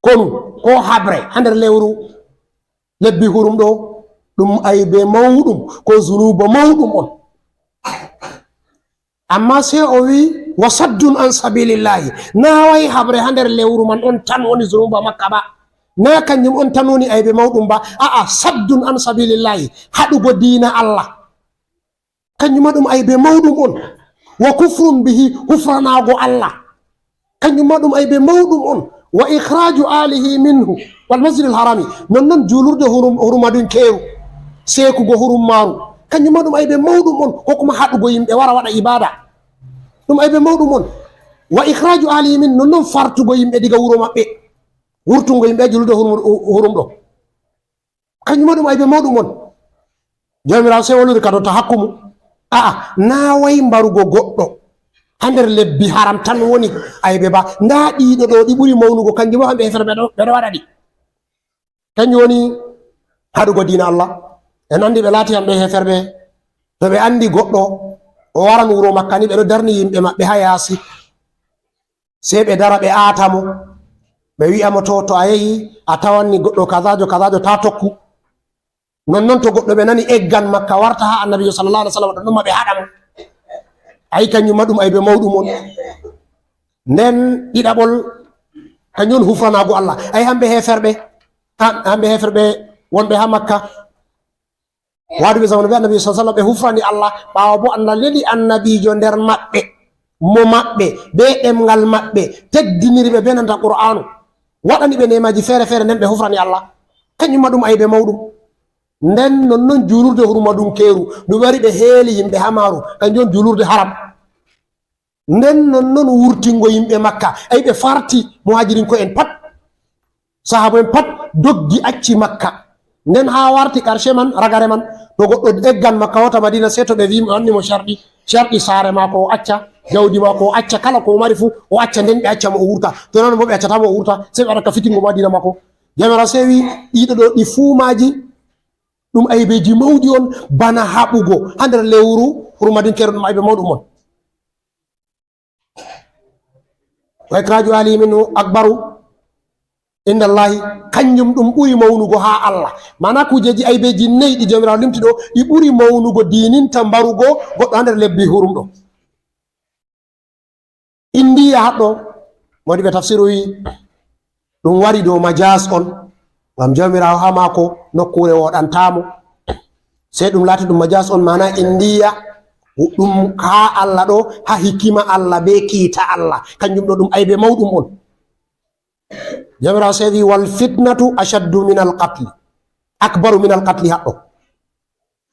Konu ko haɓre ha nder lewru lebbi hurum ɗo, ɗum aybe mawɗum, ko zunuba mawɗum on. Amma se o wi, "Wa saddun an sabilillahi." Na wai haɓre ha nder lewru man on tan woni zunuba makka ba. Na kanjum on tan woni aybe mawɗum ba. A'a, saddun an sabilillahi. Haɗugo diina Allah. Kanjum ma ɗum aybe mawɗum on. "Wa kufrun bihi", hufranaago Allah. Kanjum ma ɗum aybe mawɗum on. "Wa ikhraju alihi minhu wal masjidil harami." Nonnon juulurde hurum-, hurumadunkeeru, seekugo hurum maaru. Kanjum ma ɗum aybe mawɗum on. Ko kuma haɗugo yimɓe wara waɗa ibada. Ɗum aybe mawɗum on. "Wa ikhraju alihi min", nonnon fartugo yimɓe diga wuro maɓɓe. Wurtungo yimɓe juulurde hurum, hurum ɗo. Kanjum ma ɗum aybe mawɗum on. Jawmiraawo sey wolwiri ka dow ta hakkumu. A'a, na wai mbarugo goɗɗo ha nder lebbi haram tan woni aybe ba. Nda ɗiɗo ɗo, ɗi ɓuri mawnugo, kanjum ma hamɓe heferɓe ɓe ɗo, ɓe ɗo waɗa ɗi. Kanjum woni haɗugo diina Allah. En andi ɓe laati hamɓe heferɓe. To ɓe andi goɗɗo, o waran wuro Makka ni, ɓe ɗo darni yimɓe maɓɓe ha yaasi. Sey ɓe dara, ɓe aata mo, ɓe wi'a mo, "To, to a yehi, a tawanni goɗɗo kazaajo, kazaajo, ta tokku." Nonnon to goɗɗo ɓe nani eggan Makka warta ha Annabiijo sallallahu alaihi wasallam, ɗon ɗon ma ɓe haɗa mo. Ayi, kanjum ma ɗum aybe mawɗum on. Nden ɗiɗaɓol, kanjum on hufranaago Allah. Ayi, hamɓe heferɓe, ha-, hamɓe heferɓe wonɓe ha Makka, waaduɓe zamanu be Annabi sallallahu alaihi wasallam, ɓe hufrani Allah, ɓaawo bo Allah neli Annabiijo nder maɓɓe, mo maɓɓe, be ɗemngal maɓɓe, teddiniri ɓe be nanta Qur'aanu, waɗani ɓe neemaaji feere-feere, nden ɓe hufrani Allah. Kanjum ma ɗum aybe mawɗum. Nden nonnon juulurde hurumadunkeeru, ndu wari ɓe heeli yimɓe ha maaru, kanjum on juulurde haram. Nden nonnon wurtingo yimɓe Makka, ayi, ɓe farti muhajirinko'en pat, sahabo'en pat doggi acci Makka. Nden ha warti karshe man, ragare man, to goɗɗo eggan Makka wota Madina, sey to ɓe wi mo, wanni mo sharɗi, sharɗi saare maako o acca, jawdi maako o acca, kala ko o mari fu o acca, nden ɓe acca mo o wurta. To non bo ɓe accata mo o wurta, sey ɓe waɗa ka fitingo Madina maako. Jawmiraawo sey wi, ɗiɗo ɗo, ɗi fuu maaji ɗum aybeeji mawɗi on, bana haɓugo ha nder lewru hurumadinkeeru, ɗum aybe mawɗum on. Wa ikraju ali minhu akbaru indallahi, kanjum ɗum ɓuri mawnugo ha Allah. Mana kujeeji aybeeji nayi ɗi Jawmiraawo limti ɗo, ɗi ɓuri mawnugo diininta mbarugo goɗɗo ha nder lebbi hurum ɗo. Indiya haɗɗo, modi ɓe tafsiru wi, ɗum wari dow majas on, ngam Jawmiraawo ha maako nokkuure woɗantaa mo. Sey ɗum laati ɗum majas on, mana Indiya, ɗum ha Allah ɗo, ha hikima Allah be kiita Allah. Kanjum ɗo ɗum aybe mawɗum on. Jawmiraawo sey wi, "Wal fitnatu ashaddu min al qatli." Akbaru min al qatli haɗɗo.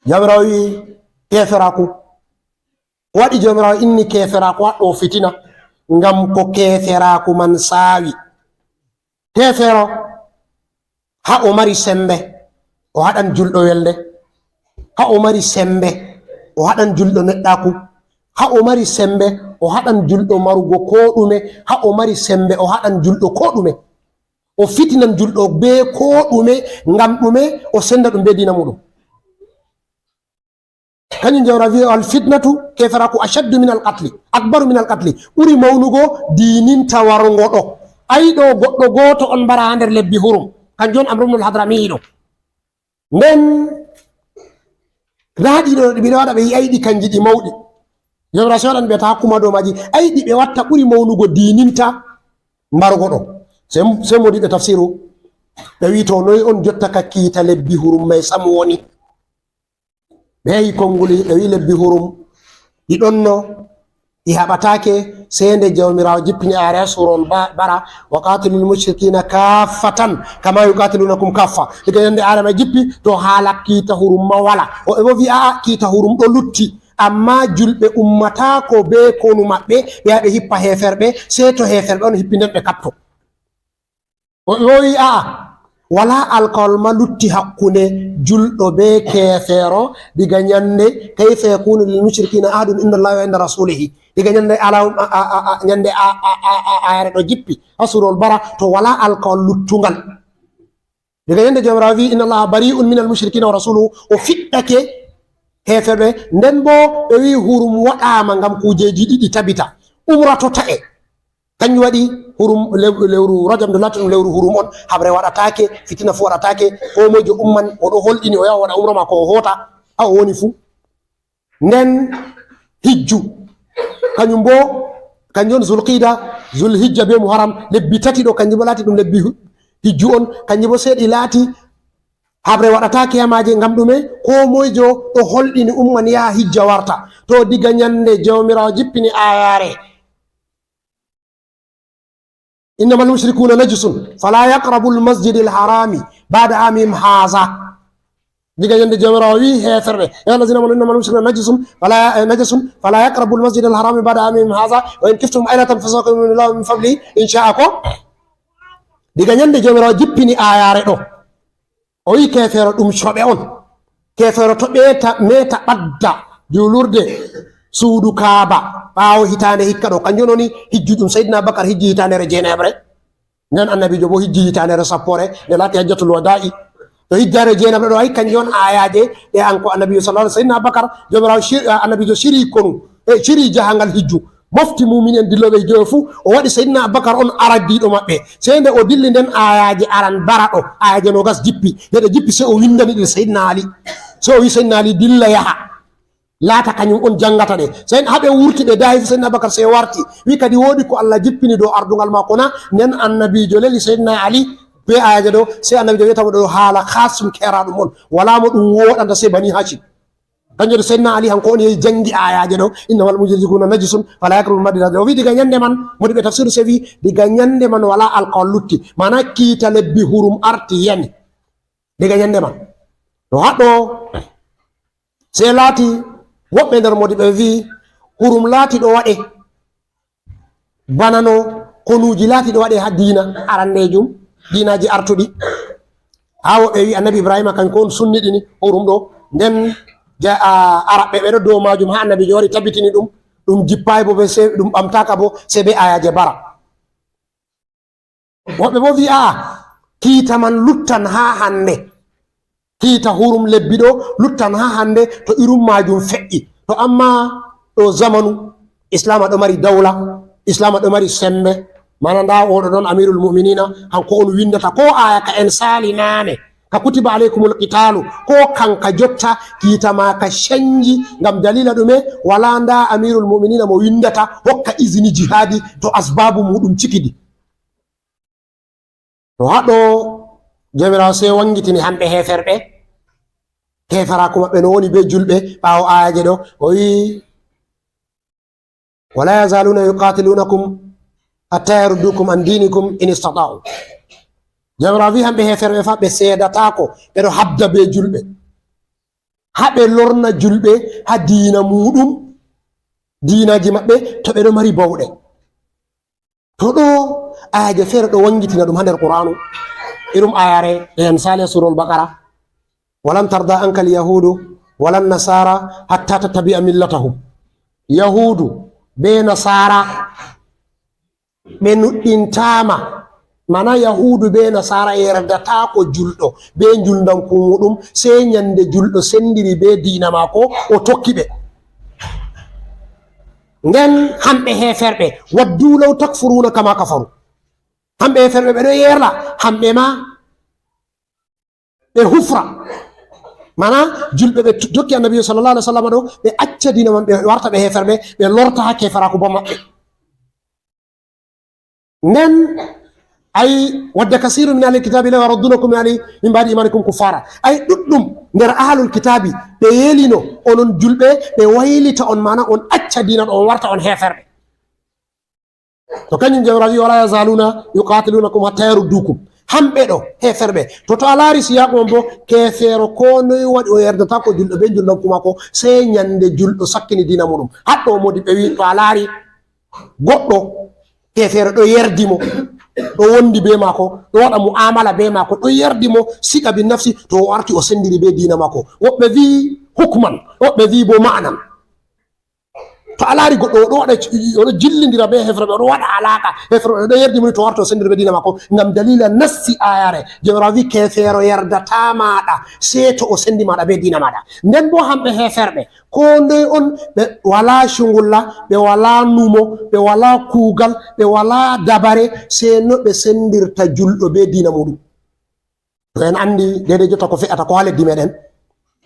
Jawmiraawo wi, keeferaaku. Ko waɗi Jawmiraawo inni keeferaaku haɗɗo fitina? Ngam ko keeferaaku man saawi. Keefeero, ha o mari sembe, o haɗan julɗo welde. Ha o mari sembe, o haɗan julɗo neɗɗaaku. Ha o mari sembe, o haɗan julɗo marugo ko ɗume. Ha o mari sembe, o haɗan julɗo ko ɗume. O fitinan julɗo be ko ɗume, ngam ɗume? O senda ɗum be diina muɗum. Kañum Jawmiraawo wi'i, "Al fitnatu, keeferaaku, ashaddu min al qatli, akbaru min al qatli, ɓuri mawnugo diininta warngo ɗo." Ay ɗo goɗɗo gooto on mbara haa nder lebbi hurum. Kanjum on Amru ibn al Hadrami ɗo. Nden raa ɗiɗo ɗi ɓe waɗa, ɓe yi'ay ɗi kanji ɗi mawɗi. Jawmiraawo sey waɗan ɓe ta hakkuma dow maaji. Ay ɗi ɓe watta ɓuri mawnugo diininta mbargo ɗo. Sey, sey modiɓɓe tafsiru, ɓe wi'i, "To noy on jotta ka kiita lebbi hurum may sam woni?" Ɓe yehi konnguli, ɓe wi'i, "Lebbi hurum ɗi ɗonno, ɗi haɓataake, sey nde Jawmiraawo jippini aaya surol ba-, bara, wa qatilul mushrikina kaffatan kama yuqatilunakum kaffa." Diga yande aaya ma jippi, to haala kiita hurum ma wala. O, ɓe bo wi'i, "A'a, kiita hurum ɗo lutti." Amma julɓe ummataako be konu maɓɓe, ɓe yaha ɓe hippa heeferɓe, sey to heeferɓe on hippi nden ɓe kapto. O, o wi'i, "A'a, walaa alkawal ma lutti hakkunde julɗo be keefeero diga nyande, kayfa yakunu lil mushrikina ahadun inda Allahi wa inda rasulihi." Diga nyande ala, a, a, a, a, nyande a, a, a, a, ayare ɗo jippi, haa surol bara, to walaa alkawal luttungal. Diga nyande Jawmiraawo wi'i, "Inna Allaha bari'un minal mushrikina wa rasuluhu," o fiɗɗake heeferɓe. Nden bo ɓe wi'i hurum waɗaama ngam kuujeji ɗiɗi tabita. Umra to ta'e. Kanjum waɗi hurum, lew-, lewru Rajab ndu laati ɗum lewru hurum on, haɓre waɗataake, fitina fu waɗataake, koo moy jo umman, o ɗo holɗini o yaha o waɗa umra maako o hoota, haa o woni fu. Nden hijju, kanjum bo, kanjum on Zulqida, Zulhijja be Muharram, lebbi tati ɗo, kanjum bo laati ɗum lebbi hu-, hijju on, kanjum bo sey ɗi laati, haɓre waɗataake haa maaje, ngam ɗume? Koo moy jo ɗo holɗini umman yaha hijja warta. To diga nyande Jawmiraawo jippini aayaare, "Innamal mushrikuna najisun, fala yaqrabul masjidal harami ba'da amihim haza." Diga nyande Jawmiraawo wi'i heeferɓe, "Ya allazina amanu innamal mushrikuna najisun, fala, eh, najasun, fala yaqrabul masjidal harami ba'da amihim haza, wa in khiftum ailatan fasawfa yughnikumullahu min fadlihi in sha'a," ko? Diga nyande Jawmiraawo jippini aayaare ɗo. O wi'i keefeero ɗum coɓe on. Keefeero to ɓeeta, meeta ɓadda juulurde suudu Kaaba ɓaawo hitaande hikka ɗo. Kanjum woni hijju ɗum Seydina Bakar hijji hitaandere jeenayaɓre. Nden Annabiijo bo hijji hitaandere sappoore, nde laati hajjatul wadaa'i. To hijjaare jeenayaɓre ɗo, ay kanjum on aayaaje ɗe an ko Annabiijo sallallahu alaihi, Seydina Bakar, Joomiraawo cir-, Annabiijo ciri konu, e ciri jahangal hijju. Mofti muumin'en dillooɓe hijjoɓe fuu, o waɗi Seydina Abubakar on ardiiɗo maɓɓe. Sey nde o dilli nden, aayaaje aran bara ɗo, aayaaje noogas jippi. Nde ɗe jippi, sey o winndani ɗe Seydina Ali. Sey o wi'i Seydina Ali dilla yaha. Laata kanyum on janngata ɗe. Sey haa ɓe wurti ɓe daayi fu, Seydina Abubakar sey warti. Wi'i kadi woodi ko Allah jippini dow ardungal maako na? Nden Annabiijo leli Seydina Ali bee aayaaje ɗo, sey Annabiijo wi'ata mo ɗo haala Qaasim keeraaɗum on. Walaa mo ɗum wooɗanta sey Bani Haashim. Kanjum waɗi Seydina Ali hanko on yehi janngi aayaaje ɗo, "Innamal mushrikuna najisun, fala yaqrabul masjidal harama." O wi'i diga nyannde man, modiɓɓe tafsiru sey wi'i, diga nyannde man walaa alkawal lutti. Maana kiita lebbi hurum arti yani. Diga nyannde man. To haɗɗo, sey laati woɓɓe nder modiɓɓe wi'i, hurum laati ɗo waɗe. Bana no konuuji laati ɗo waɗe haa diina arandeejum, diinaaji artuɗi. Haa woɓɓe wi'i Annabi Ibrahima kanko on sunniɗini hurum ɗo. Nden ja-, a, Araɓɓe ɓe ɗo dow maajum haa Annabiijo wari tabitini ɗum, ɗum jippaay bo be se-, ɗum ɓamtaaka bo sey be aayaaje bara. Woɓɓe bo wi'i, "Aa, kiita man luttan haa hannde." Kiita hurum lebbi ɗo luttan haa hannde to irum maajum fe'i. To ammaa ɗo zamanu, Islaama ɗo mari dawla, Islaama ɗo mari semmbe. Maana ndaa oo ɗo ɗon Amiirul Mu'miniina, hanko on winndata koo aaya ka en saali naane, ka kutiba aleykumul qitaalu, koo kanka jotta kiita maaka cenji. Ngam daliila ɗume? Walaa ndaa Amiirul Mu'miniina mo winndata hokka izini jihaadi to asbaabu muuɗum cikidi. To haɗɗo Joomiraawo sey wanngitini hamɓe heeferɓe, keeferaaku maɓɓe no woni bee julɓe ɓaawo aayaaje ɗo, o wi'i, "Wala yazaluna yuqatilunakum hatta yaruddukum an dinikum in istata'u." Joomiraawo wi'i hamɓe heeferɓe fa ɓe seedataako, ɓe ɗo habda bee julɓe. Haa ɓe lorna julɓe haa diina muuɗum, diinaaji maɓɓe, to ɓe ɗo mari bawɗe. To ɗo aayaje feere ɗo wanngitina ɗum haa nder Qur'aanu. Irum aayaare en saali surol Baqara. "Walan tarda ankal yahuudu walan nasaara hatta tattabi'a millatahum." Yahuudu bee nasaara ɓe nuɗɗintaama Mana Yahuudu be Nasaara yerdataako julɗo be njulndanku muuɗum, sey nyande julɗo sendiri be diina maako, o tokki ɓe. Nden hamɓe heeferɓe, "Waddu law takfuruuna kama kafaru." Hamɓe heeferɓe ɓe ɗo yerla, hamɓe ma ɓe hufra. Mana julɓe ɓe tokki Annabi sallallahu alaihi wasallam ɗo, ɓe acca diina man, ɓe warta ɓe heeferɓe, ɓe lorta haa keeferaaku ba maɓɓe. Nden, ay, "Wadda kasiirun min ahlil kitaabi law yarudduunakum min ahli, min ba'di iimaanikum kuffaara." Ay, ɗuɗɗum nder ahlul kitaabi, ɓe yelino onon julɓe, ɓe waylita on, mana on acca diina ɗo, on warta on heeferɓe. To kanjum Jawmiraawo wi'i, "Wala yazaaluuna yuqaatiluunakum hatta yarudduukum." Hamɓe ɗo, heeferɓe. To, to a laari siyaaku man bo, keefeero ko noy waɗi o yerdataako julɗo be njulndanku maako, sey nyande julɗo sakkini diina muuɗum. Haɗɗo modi ɓe wi'i, to a laari goɗɗo, keefeero ɗo yerdi mo, ɗo wondi be maako, ɗo waɗa mu'amala be maako, ɗo yerdi mo, siqa bin nafsi, to o arti o sendiri be diina maako. Woɓɓe vi'i hukman, woɓɓe vi'i bo ma'anan. To a laari goɗɗo, o ɗo waɗa, o ɗo jillindira be heeferɓe, o ɗo waɗa alaaka, heeferɓe ɗo yerdi mo ni, to o arti o sendiri be diina maako, ngam dalila nassi ayare, Jawmiraawo vi'i, "Keefeero yerdataa maaɗa, sey to o sendi maaɗa be diina maaɗa." Nden bo hamɓe heeferɓe, ko ndey on ɓe walaa cungulla, ɓe walaa numo, ɓe walaa kuugal, ɓe walaa dabare, sey no ɓe sendirta julɗo be diina muuɗum. To en andi deydey jotta ko fe'ata ko haa leddi meɗen,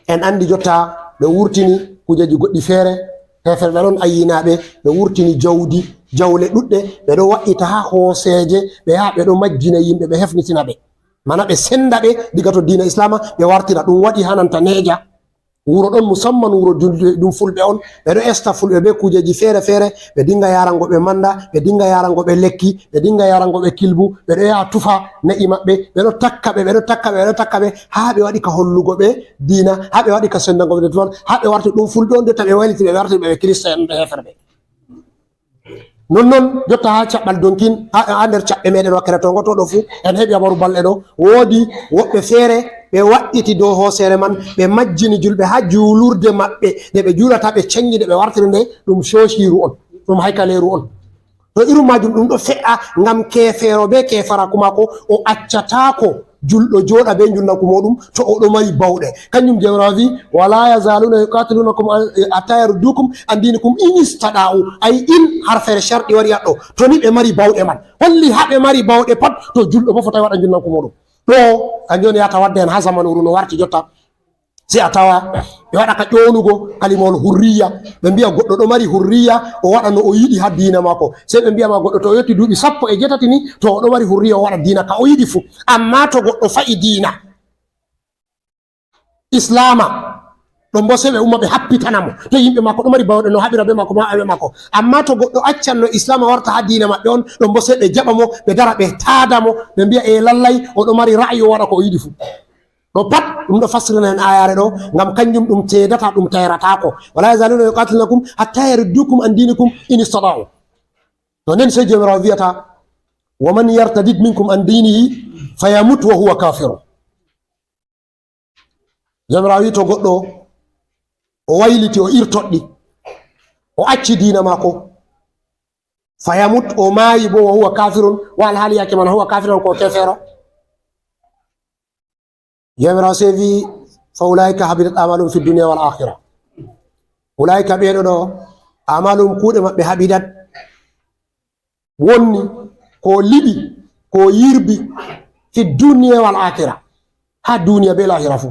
en andi jotta ɓe wurtini kujeji goɗɗi feere, heeferɓe ɗon ayyinaaɓe, ɓe wurtini jawdi, jawle ɗuɗɗe, ɓe ɗo wa'ita haa hooseeje, ɓe yaha ɓe ɗo majjina yimɓe, ɓe hefnitina ɓe. Mana ɓe senda ɓe diga to diina Islaama, ɓe wartira. Ɗum waɗi haa nanta Neeja. Wuro ɗon musamman wuro julɓe, ɗum fulɓe on. Ɓe ɗo esta fulɓe be kujeji feere-feere. Ɓe dinga yarango ɓe manda, ɓe dinga yarango ɓe lekki, ɓe dinga yarango ɓe kilbu, ɓe ɗo yaha tufa na'i maɓɓe, ɓe ɗo takka ɓe, ɓe ɗo takka ɓe, ɓe ɗo takka ɓe, haa ɓe waɗi ka hollugo ɓe diina, haa ɓe waɗi ka sendango ɓe ton, haa ɓe warti ɗum fulɓe on, jotta ɓe wayliti ɓe, ɓe warti ɓe, ɓe Kirista en, ɓe heferɓe. Nonnon, jotta haa caɓɓal donkin, haa, haa nder caɓɓe meɗen wakkere to ngoto ɗo fu, en heɓi habaru balɗe ɗo. Woodi woɓɓe feere ɓe waɗɗiti dow hooseere man, ɓe majjini julɓe haa juulurde maɓɓe, nde ɓe juulata, ɓe cengi nde, ɓe wartiri nde ɗum coociiru on, ɗum haykaleeru on. To irum maajum ɗum ɗo fe'a ngam keefeero be keefaraaku maako, o accataako julɗo jooɗa be njulndanku muuɗum to o ɗo mari bawɗe. Kanjum Jawmiraawo vi'i, "Wala yazaaluuna yuqaatiluunakum hatta yarudduukum an diinikum in istata'u." Ay in harfeere carɗi wari haɗɗo. To ni ɓe mari bawɗe man. Holli haa ɓe mari bawɗe pat, to julɗo bo fotaay waɗa njulndanku muuɗum. Ɗo, kanjum woni yahata wadda en haa zamanuuru no warti jotta. Sey a tawa ɓe waɗa ka ƴoonugo kalimawol hurriya. Ɓe mbi'a goɗɗo ɗo mari hurriya, o waɗa no o yiɗi haa diina maako. Sey ɓe mbi'a ma goɗɗo to o yotti duuɓi sappo e jeetati ni, to o ɗo mari hurriya, o waɗa diina ka o yiɗi fu. Ammaa to goɗɗo fa'i diina Islaama, ɗon bo sey ɓe umma ɓe happitana mo. To yimɓe maako ɗo mari bawɗe no haɓira be maako, ma haɓa be maako. Ammaa to goɗɗo accan no Islaama warta haa diina maɓɓe on, ɗon bo sey ɓe jaɓa mo, ɓe dara ɓe taada mo, ɓe mbi'a, "Ee, lallay, o ɗo mari ra'ayi, o waɗa ko o yiɗi fu." Ɗo pat ɗum ɗo fassirina en aayaare ɗo, ngam kanjum ɗum teedata, ɗum tayrataako. "Wala yazaaluuna yuqaatiluunakum hatta yarudduukum an diinikum in istata'u." To nden sey Jawmiraawo vi'ata, "Wa man yartadid minkum an diinihi fayamut wa huwa kaafirun." Jawmiraawo wi'i, to goɗɗo o wayliti, o irtoɗɗi, o acci diina maako, fayamut, o maayi bo, wa huwa kaafirun, wa alhaali yaake man huwa kaafirun, ko keefeero. Jawmiraawo sey vi'i, "Fa ulaa'ika habitat a'maaluhum fid dunya wal aakhira." Ulaa'ika, ɓeeɗo ɗo, "a'maaluhum", kuuɗe maɓɓe, "habitat", wonni, ko liɓi, ko yirbi, "fid dunya wal aakhira", haa duniya be laahira fu.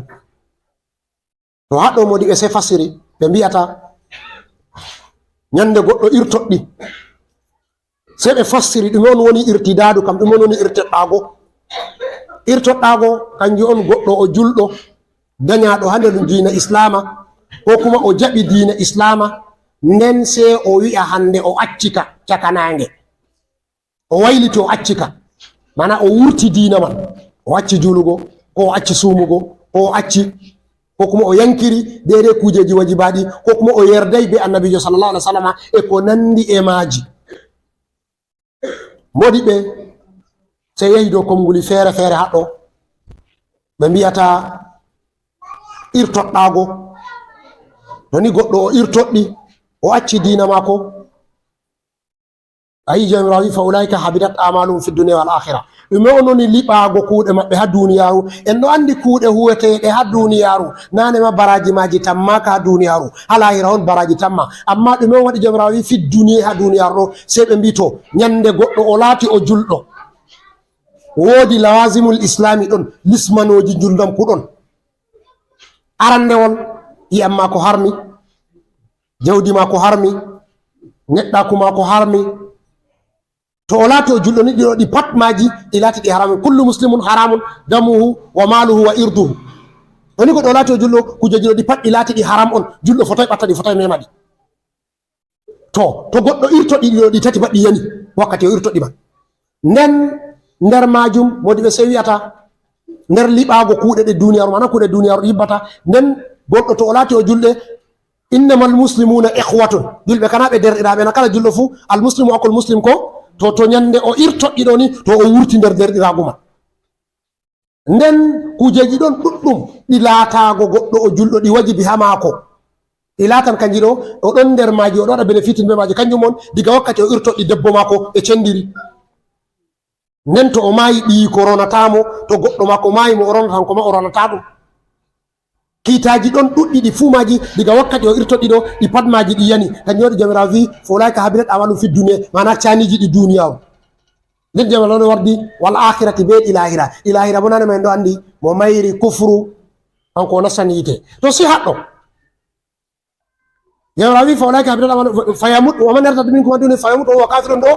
To haɗɗo modi ɓe sey fassiri, ɓe mbi'ata nyande goɗɗo irtoɗɗi. Sey ɓe fassiri ɗume on woni irtidaadu kam, ɗume on woni irtoɗɗaago. Irtoɗɗaago kanjum on goɗɗo o julɗo, danyaaɗo haa nder diina Islaama, ko kuma o jaɓi diina Islaama, nden sey o wi'a hande o acci ka caka naange. O wayliti, o acci ka. Mana o wurti diina man. O acci juulugo, ko o acci suumugo, ko o acci, ko kuma o yankiri deydey kuujeeji wajibaaɗi, ko kuma o yerday be Annabiijo sallallahu alaihi wasallam e ko nandi e maaji. Moodiɓɓe sey yahi dow konnguli feere-feere haɗɗo. Ɓe mbi'ata irtoɗɗaago. To ni goɗɗo o irtoɗɗi, o acci diina maako. A yi Jawmiraawo wi, "Fa ulaa'ika habitat a'maaluhum fi dunya wal aakhira." Ɗume on woni liɓaago kuuɗe maɓɓe haa duniyaaru? En ɗo anndi kuuɗe huweteeɗe haa duniyaaru. Naane ma baraaji maaji tammaaka haa duniyaaru. Haa laahira on baraaji tamma. Amma ɗume on waɗi Jawmiraawo wi, "Fi dunya," haa duniyaaru ɗo? Sey ɓe mbi to, nyande goɗɗo o laati o julɗo. Woodi lawazimul islami ɗon, lismanooji njulndamku ɗon. Arandewol, ƴi'am maako harmi, jawdi maako harmi, neɗɗaaku maako harmi. To o laati o julɗo ni, ɗiɗo ɗi pat maaji ɗi laati ɗi haramun. Kullu muslimun haramun damuhu wa maaluhu wa irduhu. To ni goɗɗo o laati o julɗo, kujeeji ɗo ɗi pat ɗi laati ɗi haram on. Julɗo fotaay ɓatta ɗi, fotaay mema ɗi. To, to goɗɗo irtoɗi ɗiɗo ɗi tati pat ɗi yani, wakkati o irtoɗi man. Nden nder maajum, moodi ɓe sey wi'ata, nder liɓaago kuuɗe ɗe duniyaaru, maana kuuɗe duniyaaru ɗi yibbata, nden goɗɗo to o laati o julɗe, "Innamal muslimuna ikhwatun." Julɓe kana ɓe derɗiraaɓe na, kala julɗo fu, "Al muslimu akul muslim" ko, to, to nyande o irtoɗi ɗo ni, to o wurti nder derɗiraagu man. Nden kujeeji ɗon ɗuɗɗum ɗi laataago goɗɗo o julɗo ɗi wajibi haa maako. Ɗi laatan kanji ɗo, o ɗon nder maaji, o ɗo waɗa benefitin be maaji. Kanjum on, diga wakkati o irtoɗi debbo maako ɓe cendiri. Nden to o maayi ɓiyiiko ronataa mo, to goɗɗo maako maayi mo o ronata, hanko ma o ronataa ɗum. Kiitaaji ɗon ɗuɗɗi ɗi fuu maaji, diga wakkati o irtoɗi ɗo, ɗi pat maaji ɗi yani. Kanjum waɗi Jawmiraawo vi, "Fa ulaa'ika habitat a'maaluhum fi dunya," maana caaniiji ɗi duniyaaru. Nden Jawmiraawo ɗon wardi, "Wal aakhirati," be ɗi laahira. Ɗi laahira bo naane ma en ɗo anndi, mo mayri kufru, hanko o nastan yiite. To si haɗɗo. Jawmiraawo wi, "Fa ulaa'ika habitat a'maaluhum, fa yamut, wa man yartadda minkum an dinihi fa yamut wa huwa kaafirun," ɗo,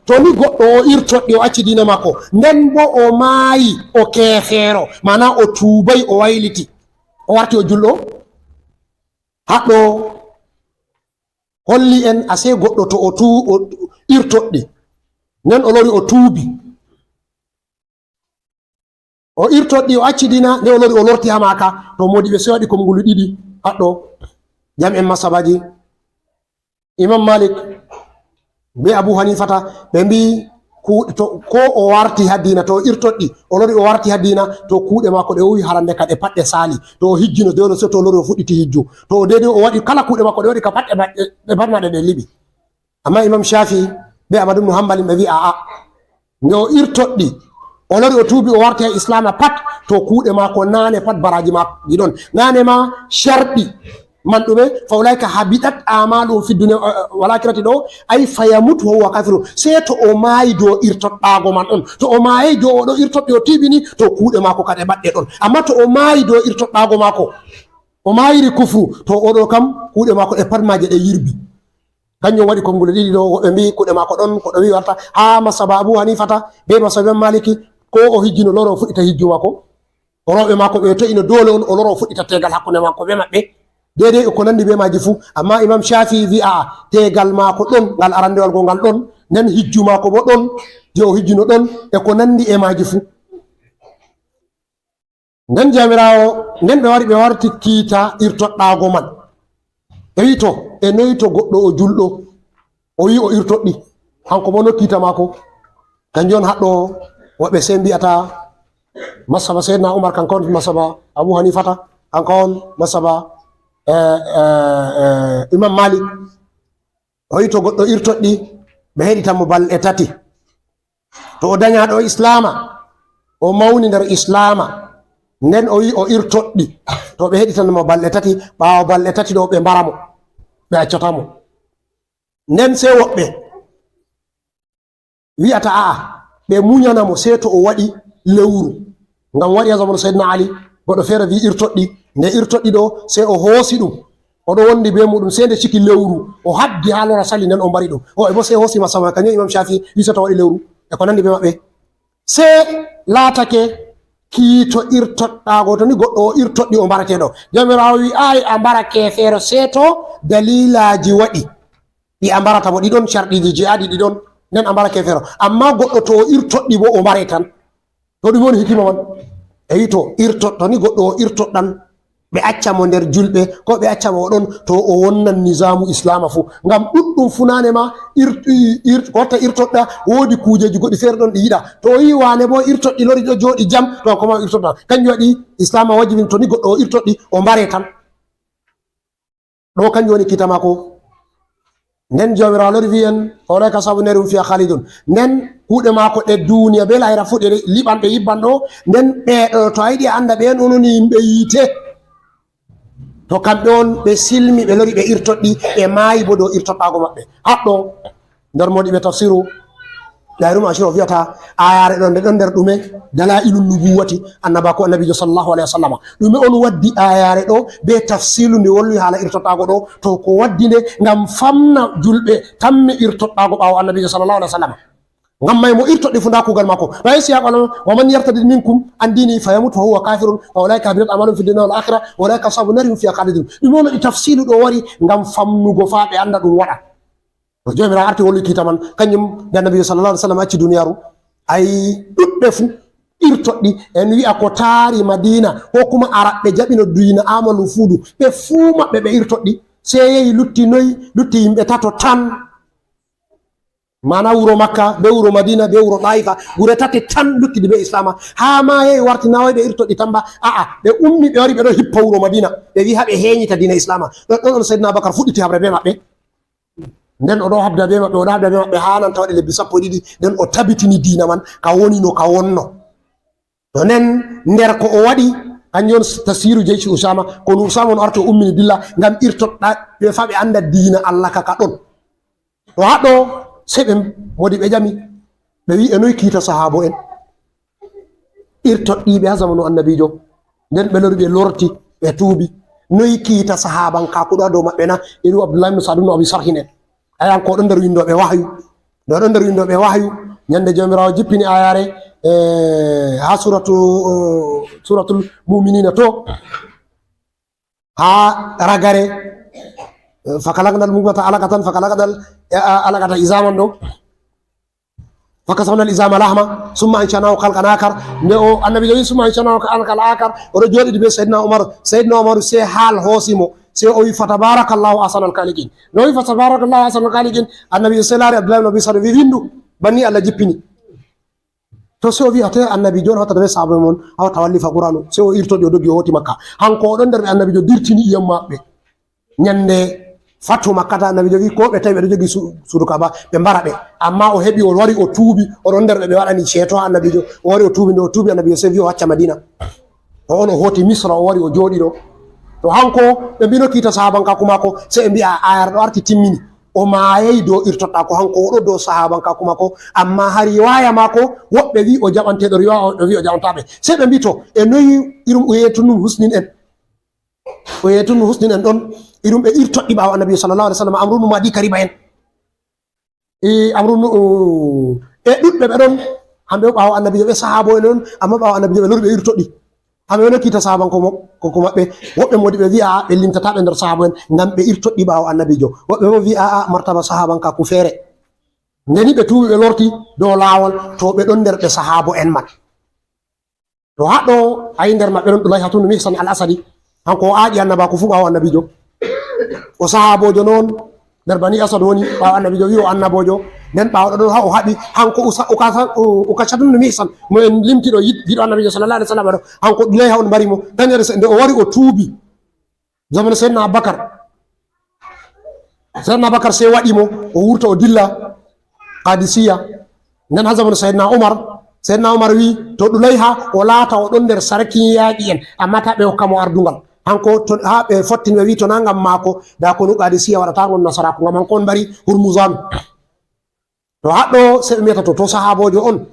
to ni goɗɗo o irtoɗi, o acci diina maako, nden bo o maayi, o keefeero, maana o tuubay, o wayliti, o warti o julɗo, haɗɗo holli en, asee goɗɗo to o tu-, o irtoɗi, nden o lori o tuubi. O irtoɗi, o acci diina, nde o lori, o lorti haa maaka. To moodiɓɓe sey waɗi konnguli ɗiɗi haɗɗo. Jam'en masabaaji, Imam Malik be Abu Hanifata, ɓe mbi ku-, to, ko o warti haa diina, to o irtoɗi, o lori o warti haa diina, to kuuɗe maako ɗe o huwi harande ka ɗe pat ɗe saali. To o hijjino, dole sey to o lori o fuɗɗiti hijju. To o deydey o waɗi kala kuuɗe maako ɗe waɗi ka pat ɗe, ɗe, ɗe pat ma ɗe, ɗe liɓi. Amma Imam Shafi'i be Ahmad ibn Hanbal ɓe mbi a'a. Nde o irtoɗi, o lori o tuubi, o warti haa Islaama pat, to kuuɗe maako naane pat baraaji maako ɗi ɗon. Naane ma sharɗi man ɗume, "Fa ulaa'ika habitat a'maaluhum fi dunya, eh, wal aakhirati" ɗo, ay fa yamut wa huwa kaafirun. Sey to o maayi dow irtoɗɗaago man ɗon. To o maayay dow o ɗo irtoɗi o tiiɓini, to kuuɗe maako kadi e maɓɓe ɗon. Amma to o maayi dow irtoɗɗaago maako, o maayiri kufru, to o ɗo kam kuuɗe maako ɗe pat maaje ɗe yirbi. Kanjum waɗi konngule ɗiɗi ɗo, woɓɓe mbi kuuɗe maako ɗon, ko ɗo wi warta. Haa masaba Abu Hanifata be masaba Imam Maliki, ko o hijjino loro o fuɗɗita hijju maako. O rewɓe maako ɓe to'ino doole on, o loro o fuɗɗita teegal hakkunde maako be maɓɓe. Deydey e ko nandi be maaji fuu. Amma Imam Shafi'i wi a'a, teegal maako ɗon, ngal arandewal go ngal ɗon, nden hijju maako bo ɗon, je o hijjino ɗon, e ko nandi e maaji fuu. Nden Jawmiraawo, nden ɓe wari, ɓe warti kiita irtoɗɗaago man. Ɓe wi to, e noy to goɗɗo o julɗo, o wi o irtoɗɗi, hanko bo no kiita maako. Kanjum on haɗɗo woɓɓe sey mbi'ata masaba Seydina Umar, kanko on masaba Abu Hanifata, kanko on masaba, eh, eh, eh, Imam Malik. O wi to goɗɗo irtoɗɗi, ɓe heɗitan mo balɗe tati. To o danyaaɗo Islaama, o mawni nder Islaama, nden o wi o irtoɗɗi, to ɓe heɗitan mo balɗe tati, ɓaawo balɗe tati ɗo ɓe mbara mo, ɓe accata mo. Nden sey woɓɓe wi'ata a'a, ɓe munyana mo sey to o waɗi lewru. Ngam waɗi haa zamanu Seydina Ali, goɗɗo feere wi irtoɗɗi, nde irtoɗɗi ɗo, sey o hoosi ɗum. O ɗo wondi be muɗum, sey nde ciki lewru, o haddi haa lora sali, nden o mbari ɗum. O e bo sey hoosi masaba, kanjum Imam Shafi wi sey to waɗi lewru, e ko nandi be maɓɓe. Sey laatake kiito irtoɗɗaago, to ni goɗɗo o irtoɗɗi o mbareteeɗo. Jawmiraawo wi aay a mbara keefeero sey to daliilaaji waɗi. Ɗi a mbarata bo ɗi ɗon, carɗiiji ji'aaɗi ɗi ɗon, nden a mbara keefeero. Amma goɗɗo to o irtoɗɗi bo o mbare tan. To ɗum woni hikima man. E wi to irtoɗ-, to ni goɗɗo o irtoɗɗan, ɓe acca mo nder julɓe, ko ɓe acca mo o ɗon, to o wonnan nizaamu Islaama fuu. Ngam ɗuɗɗum fuu naane ma ir-, ir-, ko watta irtoɗɗa, woodi kuujeeji goɗɗi feere ɗon ɗi yiɗa. To o yi waane bo irtoɗɗi lori ɗo jooɗi jam, to kanko ma o irtoɗɗa. Kanjum waɗi Islaama wajibini to ni goɗɗo o irtoɗɗi, o mbare tan. Ɗo kanjum woni kiita maako. Nden Joomiraawo lori wi'i en, "Fa ulaa'ika ashaabun naari hum fiihaa khaaliduun." Nden kuuɗe maako ɗe duuniya bee lahira fuu ɗe liɓan, ɗe yibban ɗo. Nden ɓe ɗo, to a yiɗi a annda ɓe, on woni yimɓe yiite. To kamɓe on ɓe silmi, ɓe lori, ɓe irtoɗɗi, ɓe maayi bo dow irtoɗɗaago maɓɓe. Haɗɗo nder moodiɓɓe tafsiru, Dayrum Ashir o wi'ata, aayaare ɗo, nde ɗon nder ɗume? Dalaa'ilun nubuwwati, annabaaku annabiijo sallallahu alayhi wa sallam. Ɗume on waddi aayaare ɗo bee tafsiilu nde wolwi haala irtoɗɗaago ɗo? To ko waddi nde ngam famna julɓe tammi irtoɗɗaago ɓaawo annabiijo sallallahu alayhi wa sallam. Ngam may mo irtoɗɗi fu ndaa kuugal maako. Ɓay si yaqulu, "Wa man yartadid minkum an diinihi fa yamut fa huwa kaafirun, fa ulaa'ika habitat a'maaluhum fid dunya wal aakhirah, wa ulaa'ika ashaabun naari hum fiihaa khaaliduun." Ɗume on waɗi tafsiilu ɗo wari ngam famnugo faa ɓe annda ɗum waɗa. To Joomiraawo arti wolwi kiita man, kanjum nde annabiijo sallallahu alayhi wa sallam acci duniyaaru, ay ɗuɗɓe fu irtoɗɗi, en wi'a ko taari Madiina, ko kuma Araɓɓe jaɓino diina amal wufuudu, ɓe fuu maɓɓe ɓe irtoɗɗi, sey yehi lutti noy, lutti yimɓe tato tan. Maana wuro Makka, be wuro Madiina, be wuro Ɗaa'ifa, gure tati tan luttidi be Islaama. Haa ma yehi warti na way ɓe irtoɗɗi tan ba, a'a, ɓe ummi ɓe wari ɓe ɗo hippa wuro Madiina, ɓe wi'i haa ɓe heenyita diina Islaama. Ɗon, ɗon on Seydina Abubakar fuɗɗiti haɓre be maɓɓe. Nden o ɗo habda be maɓɓe, o ɗo habda be maɓɓe haa nanta waɗi lebbi sappo e ɗiɗi, nden o tabitini diina man ka woni no ka wonno. To nden nder ko o waɗi, kanjum on tasiiru jeyci Usaama, kono Usaama on arti o ummini dilla ngam irtoɗɗa ɓe faa ɓe annda diina Allah ka ka ɗon. To haɗɗo sey ɓe moodi ɓe ƴami, ɓe wi'i, "E noy kiita sahaabo en?" Irtoɗɗiiɓe haa zamanu annabiijo. Nden ɓe lori, ɓe lorti, ɓe tuubi. Noy kiita sahaabankaaku ɗo haa dow maɓɓe na? Iru Abdullahi ibn Sa'd ibn Abi Sarhin en. Ayan ko ɗon nder winndooɓe wahayu. Ɗo ɗon nder winndooɓe wahayu. Nyannde Joomiraawo jippini aayaare, eh, haa suuratu, eh, Suuratul Mu'miniina to. Haa ragare, eh, "Fa khalaqnal mudghata alaqatan, fa khalaqnal, eh, alaqata izaaman" ɗo. "Fa kasawna al-izama lahma, summa ansha'nahu khalqan akhar." Nde o annabiijo wi'i, "Summa ansha'nahu khalqan akhar," o ɗo jooɗidi be Seydina Umar. Seydina Umar sey haal hoosi mo, sey o wi'i, "Fa tabarakallahu ahsanal khaliqin." Nde o wi'i, "Fa tabarakallahu ahsanal khaliqin," annabiijo sey laari Abdullahi ibn Abi Sarh, wi'i, "Winndu, banni Allah jippini." To sey o wi'i, "Ate annabiijo on hawtata be sahaaba mon, hawta wallifa Qur'aanu." Sey o irtoɗi, o doggi, o hooti Makka. Hanko o ɗon nder ɓe annabiijo dirtini iyam maɓɓe. Nyannde Fathu Makkata, annabiijo wi'i, ko ɓe tawi ɓe ɗo jogi su-, suudu Kaaba, ɓe mbara ɓe. Ammaa o heɓi, o wari, o tuubi, o ɗon nder ɓe ɓe waɗani ceeto haa annabiijo. O wari, o tuubi, nde o tuubi, annabiijo sey wi'i o acca Madiina. O on o hooti Misra, o wari, o jooɗi ɗo. To hanko, ɓe mbino kiita sahaabankaaku maako, sey ɓe mbi'a, "Aayaare ɗo arti timmini." O maayay dow irtoɗɗa ko hanko, o ɗo dow sahaabankaaku maako. Ammaa haa riwaaya maako, woɓɓe wi'i o jaɓanteeɗo riwaaya, woɓɓe wi'i o jaɓantaaɓe. Sey ɓe mbi'i, "To, e noy irum o yeetunum husnin en?" O yehi tun husnin en ɗon, irum ɓe irtoɗɗi ɓaawo annabiijo sallallahu alaihi wasallam, Amru ibn Ma'di Kariba en. E Amru ibn, e ɗuɗɓe ɓe ɗon, hamɓe ɓaawo annabiijo ɓe sahaabo en ɗon, amma ɓaawo annabiijo ɓe lori ɓe irtoɗɗi. Hamɓe wona kiita sahabanko mo-, ko, ko maɓɓe. Woɓɓe modi ɓe wi'a ɓe limtata ɓe nder sahaabo en, ngam ɓe irtoɗɗi ɓaawo annabiijo. Woɓɓe bo wi'a a'a, martaba sahabanka ku feere. Ndeni ɓe tuubi ɓe lorti dow laawol, to ɓe ɗon nder ɓe sahaabo en man. To haɗɗo ayi nder maɓɓe ɗon Ɗulayhatu ibn Mihsan al-Asadi, hanko o aaƴi annabaaku fuu ɓaawo annabiijo. O sahaaboojo non, nder Bani Asad woni, ɓaawo annabiijo wi'i o annaboojo. Nden ɓaawo ɗon haa o haɓi, hanko Usa-, Ukasa-, U-, Ukashatu ibn Mihsan, mo en limti ɗo, yid-, giɗo annabiijo sallallahu alaihi wasallam ɗo, hanko Ɗulayha on mbari mo. Tan yari se-, nde o wari o tuubi. Zamanu Seydina Abubakar. Seydina Abubakar sey waɗi mo, o wurta o dilla Qadisiya. Nden haa zamanu Seydina Umar, Seydina Umar wi'i, to Ɗulayha o laata o ɗon nder sarkin yaaqi'en, amma taa ɓe hokka mo ardungal. Hanko to, haa ɓe fottin ɓe wi'i to naa ngam maako, da konu Qadisiya waɗataa ngol nasaraaku, ngam hanko on mbari Hurmuzanu. To haɗɗo sey ɓe mbiyata to, to sahaaboojo on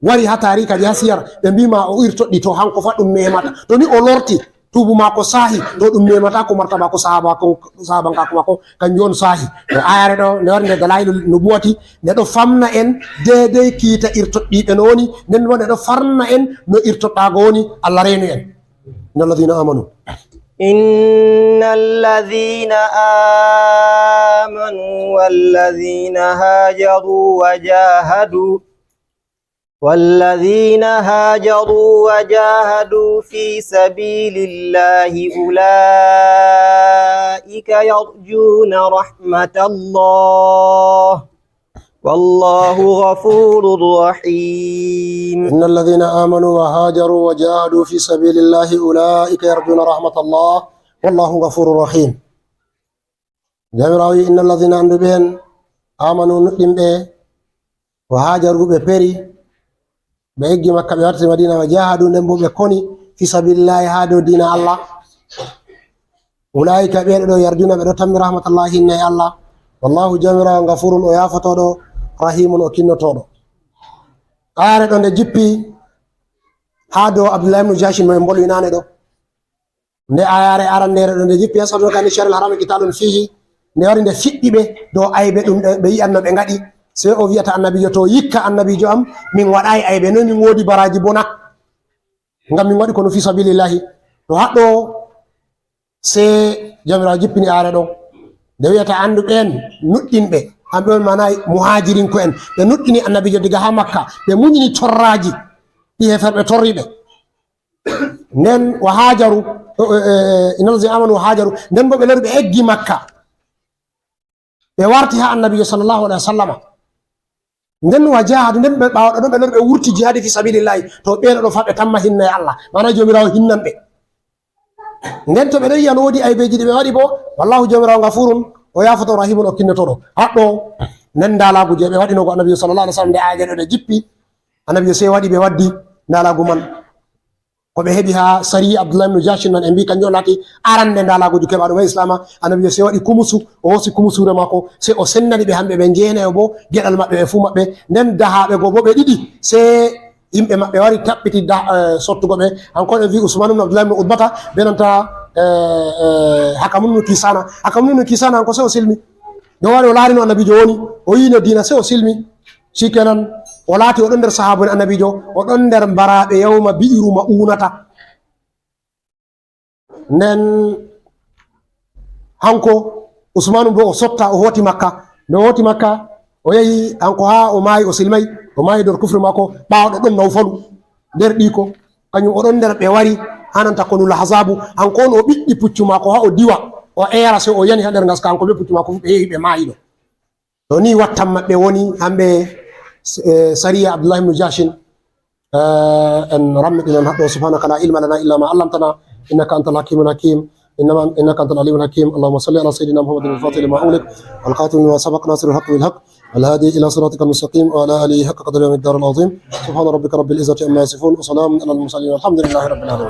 wari haa taariikaaji haa siyar, ɓe mbii ma o irtoɗɗi, to hanko fa ɗum memata. To ni o lorti, tuubu maako saahi, to ɗum memata ko martaba ko sahaaba ko, sahabankaaku maako, kanjum on saahi. To aayaare ɗo, nde wari nde Dalaa'ilun Nubuwwati, nde ɗo famna en deedey kiita irtoɗɗiiɓe no woni, nden bo nde ɗo farna en no irtoɗɗaago woni, Allah reenu en. إن الذين آمنوا إن الذين آمنوا والذين هاجروا وجاهدوا، والذين هاجروا وجاهدوا في سبيل الله أولئك يرجون رحمة الله، والله غفور رحيم. إن الذين آمنوا وهاجروا وجاهدوا في سبيل الله أولئك يرجون رحمة الله، والله غفور رحيم. Jawmiraawo wi'i, "Innal ladhina", anndu ɓeen, Amanu, nuɗɗinɓe, wa hajaru, ɓe peri, ɓe eggi Makka, ɓe warti Madina, wa jahadu, nden bo ɓe koni fi sabilillahi, haa dow diina Allah. Ulaika, ɓeeɗo ɗo, yarjuna, ɓe ɗo tammi rahmatallahi, hinnay Allah. Wallahu, Jawmiraawo, gafurun, o yaafotooɗo, rahimun, o kinnotooɗo. Aare ɗo nde jippi haa dow Abdullahi ibn Jashin mo en mbolwi naane ɗo. Nde ayaare arandeere ɗo nde jippi, yasalunaka ani sharil harami qitalun fihi, nde wari nde fiɗɗi ɓe dow aybe ɗum ɓe, ɓe yi'anno ɓe ngaɗi. Sey o wi'ata annabiijo, "To yikka annabiijo am, min waɗaay aybe, noy min woodi baraaji bona? Ngam min waɗi kono fi sabilillahi." To haɗɗo sey Jawmiraawo jippini aare ɗo. Nde wi'ata, "Anndu ɓeen nuɗɗinɓe, hamɓe on maana muhaajirinkoo'en, ɓe nuɗɗini annabiijo diga haa Makka, ɓe munyini torraaji ɗi heeferɓe torri ɓe." Nden wa hajaru, e, e, e, innal ladhina amanu wa hajaru. Nden bo ɓe lori ɓe eggi Makka. Ɓe warti haa annabiijo sallallahu alaihi wasallama. Nden wa jahadu, nden ɓe ɓaawo ɗo ɗon ɓe lori ɓe wurti jihadi fi sabilillahi. To ɓeeɗo ɗo fa ɓe tamma hinnay Allah. Maana Jawmiraawo hinnan ɓe. Nden to ɓe ɗon yi'a no woodi aybeeji ɗi ɓe waɗi bo, wallahu Jawmiraawo gafurun, o yaafoto, rahimun, o kinnotooɗo. Haɗɗo nden ndaalaagu je ɓe waɗino go annabiijo sallallahu alaihi wasallam nde aaje ɗo ɗe jippi. Annabiijo sey waɗi ɓe waddi ndaalaagu man. Ko ɓe heɓi haa sariya Abdullahi ibn Jashin man, en mbi kanjum on laati arande ndaalaaguuji keɓaaɗo ma Islaama. Annabiijo sey waɗi kumusu, o hoosi kumusure maako, sey o sendani ɓe hamɓe ɓe jeenayo bo geɗal maɓɓe ɓe fuu maɓɓe. Nden dahaaɓe go bo ɓe ɗiɗi, sey yimɓe maɓɓe wari taɓɓiti da-, eh, sottugo ɓe. Hanko en mbi Usman ibn Abdullahi ibn Utbata, be nanta, eh, eh, Hakamun ibn Kisana. Hakamun ibn Kisana hanko sey o silmi. Nde o wari o laarino annabiijo woni, o yi'ino diina sey o silmi. Shikenan, o laati o ɗon nder sahaaba'en annabiijo, o ɗon nder mbaraaɓe yawma bi'ru ma'unata. Nden hanko Usmanu bo o sotta, o hooti Makka. Nde o hooti Makka, o yahi hanko haa o maayi, o silmay, o maayi nder kufri maako, ɓaawo ɗo ɗon Nawfalu, nder ɗiiko. Kanjum o ɗon nder ɓe wari haa nanta konu Lahzabu. Hanko on o ɓiɗɗi puccu maako haa o diwa, o eera, sey o yani haa nder ngaska, hanko be puccu maako fu ɓe yehi ɓe maayi ɗo. To ni wattan maɓɓe woni hamɓe, eh, sariya Abdullahi ibn Jashin. Eh, en rammiɗinan haɗɗo. Subhanaka la ilma lana illa ma allamtana, innaka antal hakimul hakim. Innama, innaka antal alimul hakim. Allahumma salli ala sayyidina Muhammadin al-fatih lima ughliq, wal khatim lima sabaq, nasiril haqq bil haqq, wal hadi ila siratikal mustaqim, wa ala alihi haqqa qadrihi wa miqdarihil azim. Subhana rabbika rabbil izzati amma yasifun, wa salamun alal mursalin, walhamdulillahi rabbil alamin.